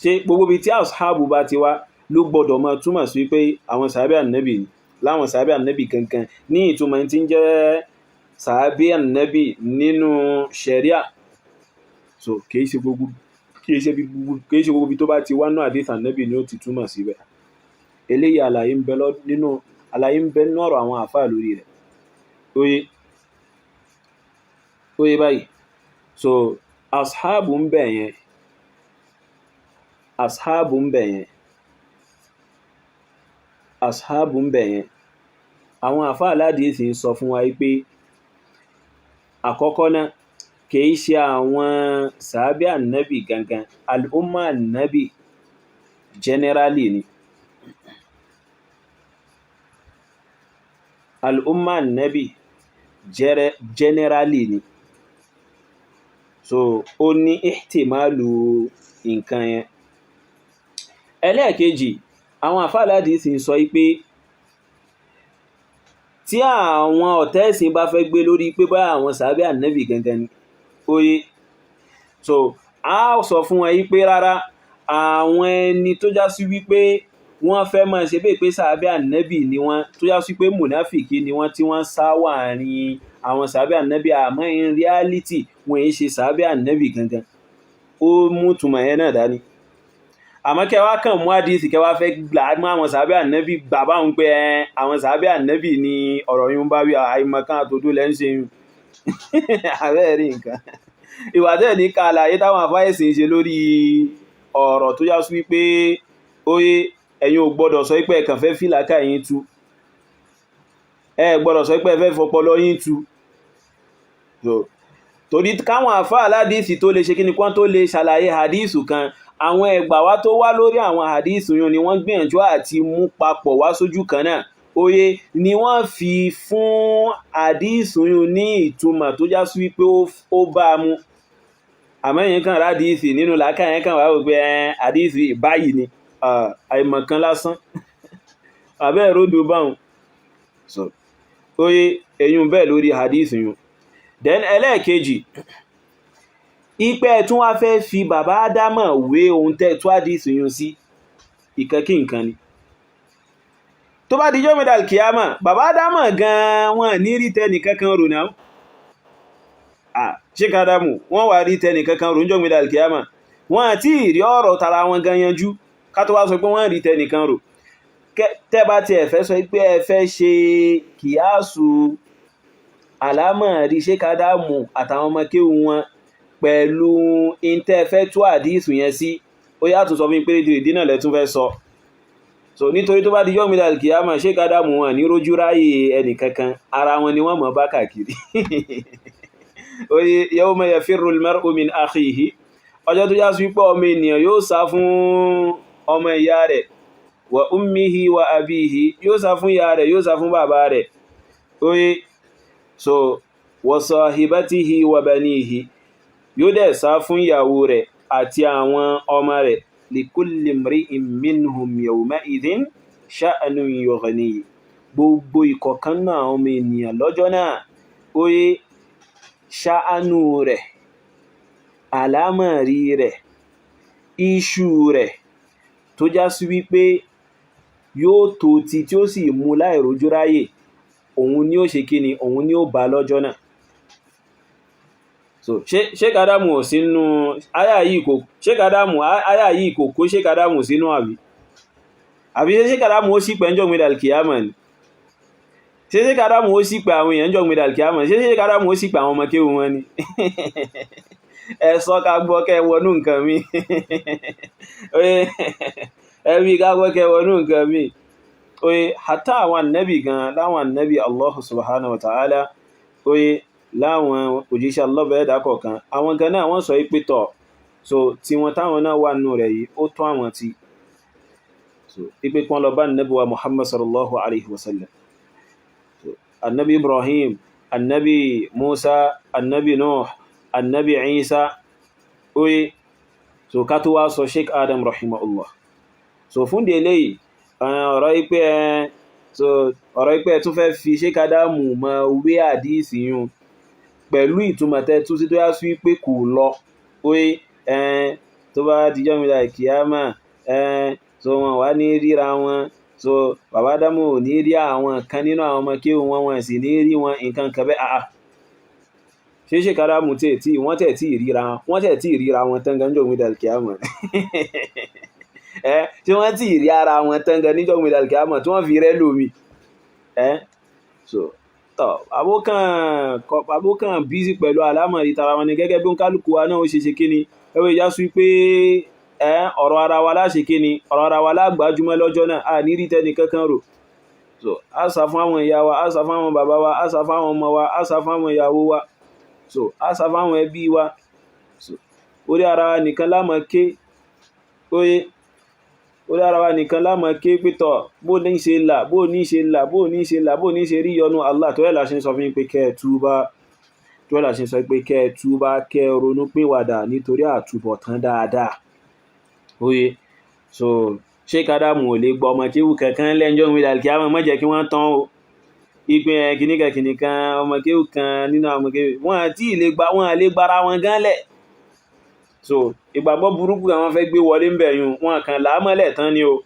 ṣé gbogbo ibi tí ashabu bá ti wá ló gbọdọ̀ máa túmọ̀ sí pé àwọn sàábé ànábì ni? Láwọn sàábé ànábì kankan ní ìtumọ̀ tí ń jẹ́ sàábé ànábì nínú ṣẹ̀ríà. So kìí ṣe gbogbo kìí ṣe gbogbo kìí ṣe gbogbo ibi tó bá ti wá náà hadith ànábì ni ó ti túmọ̀ síbẹ̀. Eléyìí àlàyé ń bẹ lọ nínú àlàyé ń bẹ nínú ọ̀rọ̀ àwọn àfáà lórí rẹ̀. Oye, oye báyìí. So ashabu ń bẹ yẹn, ashabu ń bẹ yẹn, ashabu ń bẹ yẹn. Àwọn àfáà aládìísì ń sọ fún wa pé àkọ́kọ́ náà kìí ṣe àwọn sàábé ànábì gangan, al'umma ànábì generally ni. Al'umma ànábì generally ni. So ó ní ihtimalu nǹkan yẹn. Ẹlẹ́ẹ̀kejì, àwọn àfáà aládìísì ń sọ pé tí àwọn ọ̀tá ẹ̀sìn bá fẹ́ gbé lórí pé bá àwọn sàábé ànábì gangan ni, oye. So a sọ fún wọn yí pé rárá, àwọn ẹni tó já sí wípé wọ́n fẹ́ máa ṣe bẹ́ẹ̀ pé sàábé ànábì ni wọ́n, tó já sí pé mùnáfìkì ni wọ́n tí wọ́n sá wà ní àwọn sàábé ànábì, àmọ́ in reality wọ́n yìí ṣe sàábé ànábì gangan. Ó mú ìtumọ̀ yẹn náà dání. Àmọ́ kẹ́ wá kàn mú àdíìsì, kẹ́ wá fẹ́ gbà mú àwọn sàábẹ́ ànábì gbà báwọn pé àwọn sàábẹ́ ànábì ni ọ̀rọ̀ yìí ń bá wí. Àìmọ̀kan àtòdó lẹ́ ń ṣe yún. Àbẹ́ẹ̀ rí nǹkan ìwà tẹ́ ní ká àlàyé táwọn àfáìsì ń ṣe lórí ọ̀rọ̀ tó já sí wípé óyé, ẹ̀yin ò gbọ́dọ̀ sọ pé ẹ kàn fẹ́ fìlàkà yín tú, ẹ gbọ́dọ̀ sọ pé ẹ fẹ́ fọpọlọ yín tú. Torí káwọn àfá aládìsì tó lè ṣe kí ni kán tó lè ṣàlàyé hadìsù kan, àwọn ẹgbà wá tó wá lórí àwọn hadìsù yún ni wọ́n gbìyànjú àti mú papọ̀ wá sójú kan náà, óyé, ni wọ́n fi fún hadìsù yún ní ìtumọ̀ tó já sí wípé ó bá a mu. Àmọ́ èyí kan rádìsì nínú làákà yẹn kan wà wò pé hadìsì báyìí ni, àìmọ̀kan lásán, àbẹ́ ìròdò báhùn. So óyé, eyín bẹ́ẹ̀ lórí hadìsù yún. Then ẹlẹ́ẹ̀kejì, ipẹ́ tún wá fẹ́ fi bàbá Ádámọ̀ wé ohun tẹ́ tó àdìsù yún sí, ìkankí nǹkan ni. Tó bá dijọ́ mẹ́ta kìámà, bàbá Ádámọ̀ gan wọn ní rí tẹ́nì kankan rò náà. Sheikh Ádámù wọ́n wà rí tẹ́nì kankan rò níjọ́ mẹ́ta kìámà, wọ́n àti ìrí ọ̀rọ̀ tara wọn gan yanjú ká tó wá sọ pé wọ́n rí tẹ́nì kan rò. Tẹ́ bá tiẹ̀ fẹ́ sọ pé ẹ fẹ́ ṣe kìáàsù àlámọ̀rí Sheikh Ádámù àtàwọn ọmọ kéwú wọn pẹ̀lú intẹ́fẹ́ tó àdísù yẹn sí, ó yàtọ̀ sọ fún pé dìrìdí náà lẹ́tún fẹ́ sọ. So nítorí tó bá di yọ́mìdà kìyàmà, Sheikh Ádámù wọn ní rójú ráyè ẹnì kankan, ara wọn ni wọ́n mọ̀ bá káàkiri. Oye, yawma yafirru al-mar'u min akhihi, ọjọ́ tó já sí pé ọmọ ènìyàn yóò sá fún ọmọ ìyá rẹ̀, wa ummihi wa abihi, yóò sá fún ìyá rẹ̀, yóò sá fún bàbá rẹ̀, oye, so wa sahibatihi wa banihi, yóò dẹ̀ sá fún ìyàwó rẹ̀ àti àwọn ọmọ rẹ̀, likulli mri'in minhum yawma'idhin sha'nun yughnihi, gbogbo ìkọ̀kan náà ọmọ ènìyàn lọ́jọ́ náà, oye, ṣáánú rẹ̀, àlámọ̀rí rẹ̀, iṣu rẹ̀ tó já sí wípé yóò tó ti tí ó sì mú láìrójú ráyè, òun ni ó ṣe kí ni, òun ni ó bá lọ́jọ́ náà. So Sheikh Ádámù ò sínú àyà yìí, kò Sheikh Ádámù, àyà yìí kò kó Sheikh Ádámù sínú, àbí àbí ṣe Sheikh Ádámù ó sì pẹ́ ń jọ́ gbé kìyàmà ni? Ṣé Sheikh Ádámù ó sì pẹ́ àwọn èèyàn ń jọ́ gbé kìyàmà? Ṣé Sheikh Ádámù ó sì pẹ́ àwọn ọmọ kéwú wọn ni? Ẹ sọ ká gbọ́ kẹ́ wọnú nǹkan mi. Ẹ bí ká gbọ́ kẹ́ wọnú nǹkan mi. Oye, hátà àwọn annabi gan, láwọn annabi Allah subhanahu wa ta'ala, oye, láwọn òjíṣẹ́ Allah bẹ̀rẹ̀ dákọ̀ọ̀kan, àwọn gan náà wọ́n sọ pé tọ̀, so tí wọ́n táwọn náà wà nù rẹ̀ yìí, ó tó àwọn tí so ipe kí wọ́n lọ bá annabi wa Muhammad sallallahu alaihi wasallam. So annabi Ibrahim, annabi Musa, annabi Nuh, annabi Isa, oye, so ká tó wá sọ Sheikh Adam rahimahullah. So fún de eléyìí, ọ̀rọ̀ ipe ẹ, so ọ̀rọ̀ ipe ẹ tún fẹ́ fi Sheikh Ádámù mọ wé àdíìsì yún pẹ̀lú ìtumọ̀ tẹ́ tú sí tó yá sí pé kò lọ, oye, tó bá dijọ́ mi láì kíámà, so wọn wá ní ríra wọn, so bàbá Ádámù ò ní rí àwọn kan nínú àwọn ọmọ kéwú wọn, wọn sì ní rí wọn nǹkan kan bẹ́ẹ̀. Àà, ṣé Sheikh Ádámù tẹ̀ tí wọ́n tẹ̀ tí ríra wọ́n tẹ̀ tí ríra wọn tán gan níjọ́ mi láì kíámà ẹ, tí wọ́n tí rí ara wọn tán gan níjọ́ mi láì kíámà tí wọ́n fi rẹ́ lómi ẹ? So tọ́ àbókàn bísí pẹ̀lú àlámọ̀rí tara wọn ni, gẹ́gẹ́ bí ó ń kálukú wa náà ó ṣe ṣe kíni ẹwọ́ ìjà sí pé ẹ ọ̀rọ̀ ara wa láṣe kíni, ọ̀rọ̀ ara wa lágbàájúmọ́ lọ́jọ́ náà, a ní rí tẹ́ni kankan rò. So a sá fún àwọn ìyá wa, a sá fún àwọn bàbá wa, a sá fún àwọn ọmọ wa, a sá fún àwọn ìyàwó wa, so a sá fún àwọn ẹbí wa. So orí ara wa nìkan la máa ké, óyé, orí ara wa nìkan la máa ké pé tọ̀, bó ní ṣe là, bó ní ṣe là, bó ní ṣe là, bó ní ṣe rí yọnu Allah. Tó ẹ̀ la ṣe ń sọ fún yín pé kẹ́ ẹ túbá, tó ẹ̀ la ṣe ń sọ pé kẹ́ ẹ túbá, kẹ́ ẹ ronú pìwàdà nítorí àtúbọ̀tán dáadáa. Óyé, so Sheikh Ádámù ò lè gbọ́ ọmọ kéwú kankan lẹ́njọ́ ìwé àlùkìyámà, má jẹ́ kí wọ́n tán o. Ìpín ẹ̀ kìnnìkan kìnnìkan ọmọ kéwú kan nínú àwọn ọmọ kéwú wọn àti ìlè gba, wọn lè gbára wọn gan lẹ̀. So ìgbàgbọ́ burúkú àwọn fẹ́ gbé wọlé ń bẹ̀yùn wọn kàn láàmọ́lẹ̀ tán ni o.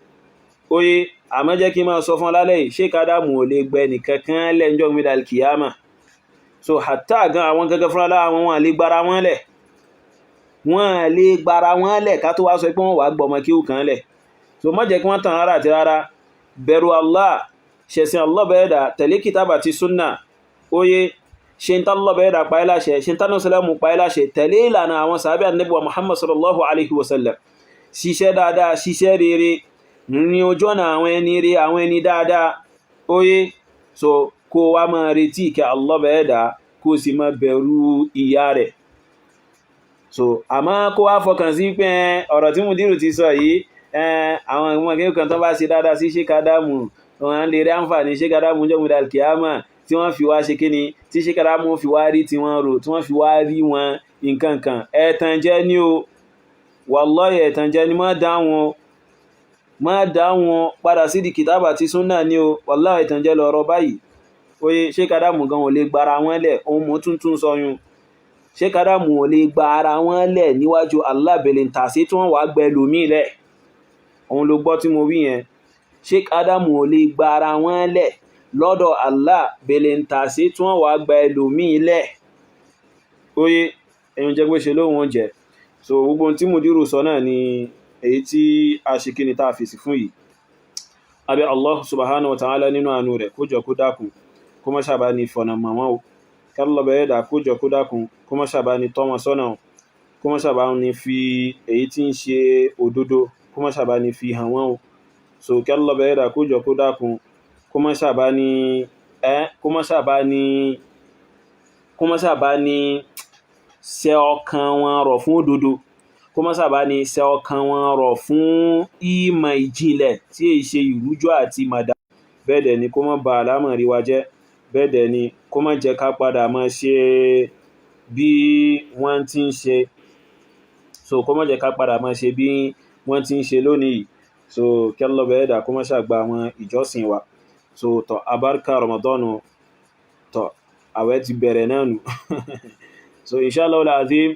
Óyé, àmọ́ jẹ́ kí n máa sọ fún lálẹ́ yìí, Sheikh Ádámù ò lè gbẹ nìkankan lẹ́njọ́ ìwé àlùkìyámà. So hàtà gan àwọn gangan fúnra lára wọn, wọn lè gbára wọn lẹ̀. Wọ́n lè gbara wọn lẹ̀ ká tó wá sọ pé wọ́n wàá gbọmọ kí ó kàn lẹ̀. So má jẹ́ kí wọ́n tàn rárá àti rárá. Bẹ̀rù Allah, ṣẹ̀sìn Allah bẹ̀rẹ̀ dà, tẹ̀lé kìtàbà ti súnà. Óyé, ṣe ń tán lọ́bẹ̀ẹ́ dà pa ẹ́ láṣẹ, ṣe ń tán sẹ́lẹ̀mù pa ẹ́ láṣẹ, tẹ̀lé ìlànà àwọn sàábẹ́ Ànábì wa Muhammad sallallahu alaihi wasallam. Ṣiṣẹ́ dáadáa, ṣiṣẹ́ rere, ní ojú ọ̀nà àwọn ẹni rere, àwọn ẹni dáadáa. Óyé, so kó wá máa retí ìkẹ́ Allah bẹ̀ẹ́ dà, kó sì máa bẹ̀rù ìyà rẹ̀. So àmọ́ kó wá fọkàn sí pé ọ̀rọ̀ tí mùdírù ti sọ yìí, àwọn ọmọ kékeré kan tó bá ṣe dáadáa sí Sheikh Adamu, wọn lè rí àǹfààní Sheikh Adamu jọ́mùdà kìámà tí wọ́n fi wá ṣe kíni, tí Sheikh Adamu fi wá rí tí wọ́n rò, tí wọ́n fi wá rí wọn nǹkan kan. Ẹ̀tàn jẹ́ ní o, wallahi ẹ̀tàn jẹ́ ní. Má dá wọn, má dá wọn padà sí di kìtàbà tí súnà ní o. Wallahi ẹ̀tàn jẹ́ lọ́rọ̀ báyìí. Oye, Sheikh Adamu gan ò lè gbára wọn lẹ̀. Ohun mú tuntun sọyún, Sheikh Adamu ò lè gba ara wọn lẹ̀ níwájú Allah bẹ̀lẹ̀ tàṣí tí wọ́n wà gbẹ lómi lẹ̀. Òun ló gbọ́ tí mo wí yẹn. Sheikh Adamu ò lè gba ara wọn lẹ̀ lọ́dọ̀ Allah bẹ̀lẹ̀ tàṣí tí wọ́n wà gba ẹlòmíì lẹ̀. Oye, ẹ̀yìn jẹ́ pé ṣe lóhun oúnjẹ. So gbogbo ohun tí mùdírù sọ náà ni èyí tí a ṣe kí ni tá a fèsì fún yìí. Abẹ́ Allah subhanahu wa ta'ala nínú àánú rẹ̀, kó jọ kó dákun, kó má ṣàbá ní fọ̀nà mọ̀ wọ́n o. Kálọ̀ bẹ̀rẹ̀ dà, kó jọ kó dákun, kó má ṣàbá ní tọ́ wọn sọ́nà o, kó má ṣàbá ní fi èyí tí ń ṣe òdodo, kó má ṣàbá ní fi hàn wọ́n o. So kálọ̀ bẹ̀rẹ̀ dà, kó jọ kó dákun, kó má ṣàbá ní ẹ́ kó má ṣàbá ní ṣe ọkàn wọn rọ̀ fún òdodo, kó má ṣàbá ní ṣe ọkàn wọn rọ̀ fún ìmọ̀ ìjìnlẹ̀ tí èyí ṣe ìrújú àti màdà. Bẹ́ẹ̀ dẹ̀ ni kó má ba àlámọ̀rí wa jẹ́, bẹ́ẹ̀ dẹ̀ ni kó má jẹ́ ká padà máa ṣe bí wọ́n ti ń ṣe. So kó má jẹ́ ká padà máa ṣe bí wọ́n ti ń ṣe lónìí. So kí Allah bẹ̀rẹ̀ dà, kó má ṣàgbà àwọn ìjọsìn wa. So tọ́ abárkà Ramadan, tọ́ àwẹ̀ ti bẹ̀rẹ̀ náà nù. So inshallah al-azim,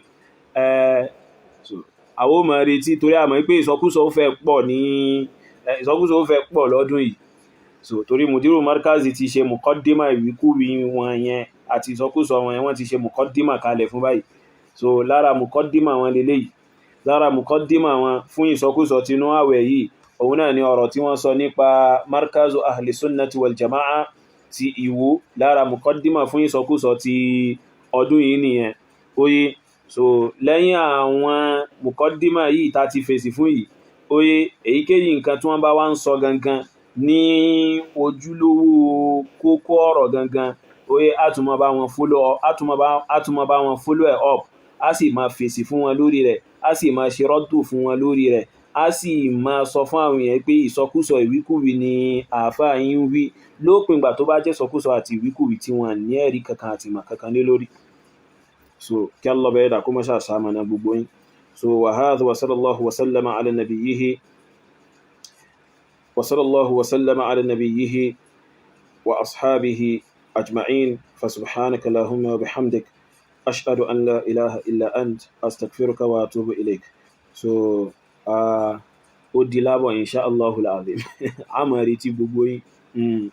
so àwọn ò máa retí torí a mọ̀ pé ìsọkúsọ ó fẹ́ pọ̀ ní ìsọkúsọ ó fẹ́ pọ̀ lọ́dún yìí. So torí mùdírù markazi ti ṣe mùkọ́dímà ìwíkúwí wọn yẹn àti ìsọkúsọ wọn yẹn, wọ́n ti ṣe mùkọ́dímà kalẹ̀ fún báyìí. So lára mùkọ́dímà wọn leléyìí, lára mùkọ́dímà wọn fún ìsọkúsọ tinú àwẹ̀ yìí, òun náà ni ọ̀rọ̀ tí wọ́n sọ nípa markazu ahli sunnati wal jama'a ti Ìwó. Lára mùkọ́dímà fún ìsọkúsọ ti ọdún yìí nìyẹn. Oye, so lẹ́yìn àwọn mùkọ́dímà yìí tá ti fèsì fún yìí, oye, èyíkéyìí nǹkan tí wọ́n bá wá ń sọ gangan ní ojúlówó kókó ọ̀rọ̀ gangan, oye, á tún máa bá wọn follow, á tún máa bá wọn follow ẹ̀ up, á sì máa fèsì fún wọn lórí rẹ̀, á sì máa ṣe rọ́dù fún wọn lórí rẹ̀, á sì máa sọ fún àwọn èèyàn pé ìsọkúsọ, ìwíkúwí ni àáfàá yín ń wí, lópin ìgbà tó bá jẹ́ ìsọkúsọ àti ìwíkúwí tí wọ́n ní ẹ̀rí kankan àti ìmọ̀ kankan lé lórí. So kí Allah bẹ̀rẹ̀ dà, kó má ṣàṣàmọ̀nà gbogbo yín. So wa hadha, wa sallallahu wa sallama ala nabiyyihi wa sallallahu wa sallama ala nabiyyihi wa ashabihi ajma'in. Fa subhanaka allahumma wa bihamdik, ashhadu an la ilaha illa ant, astaghfiruka wa atubu ilaik. So ó di lábọ̀, insha Allahul azim, a máa retí gbogbo yín.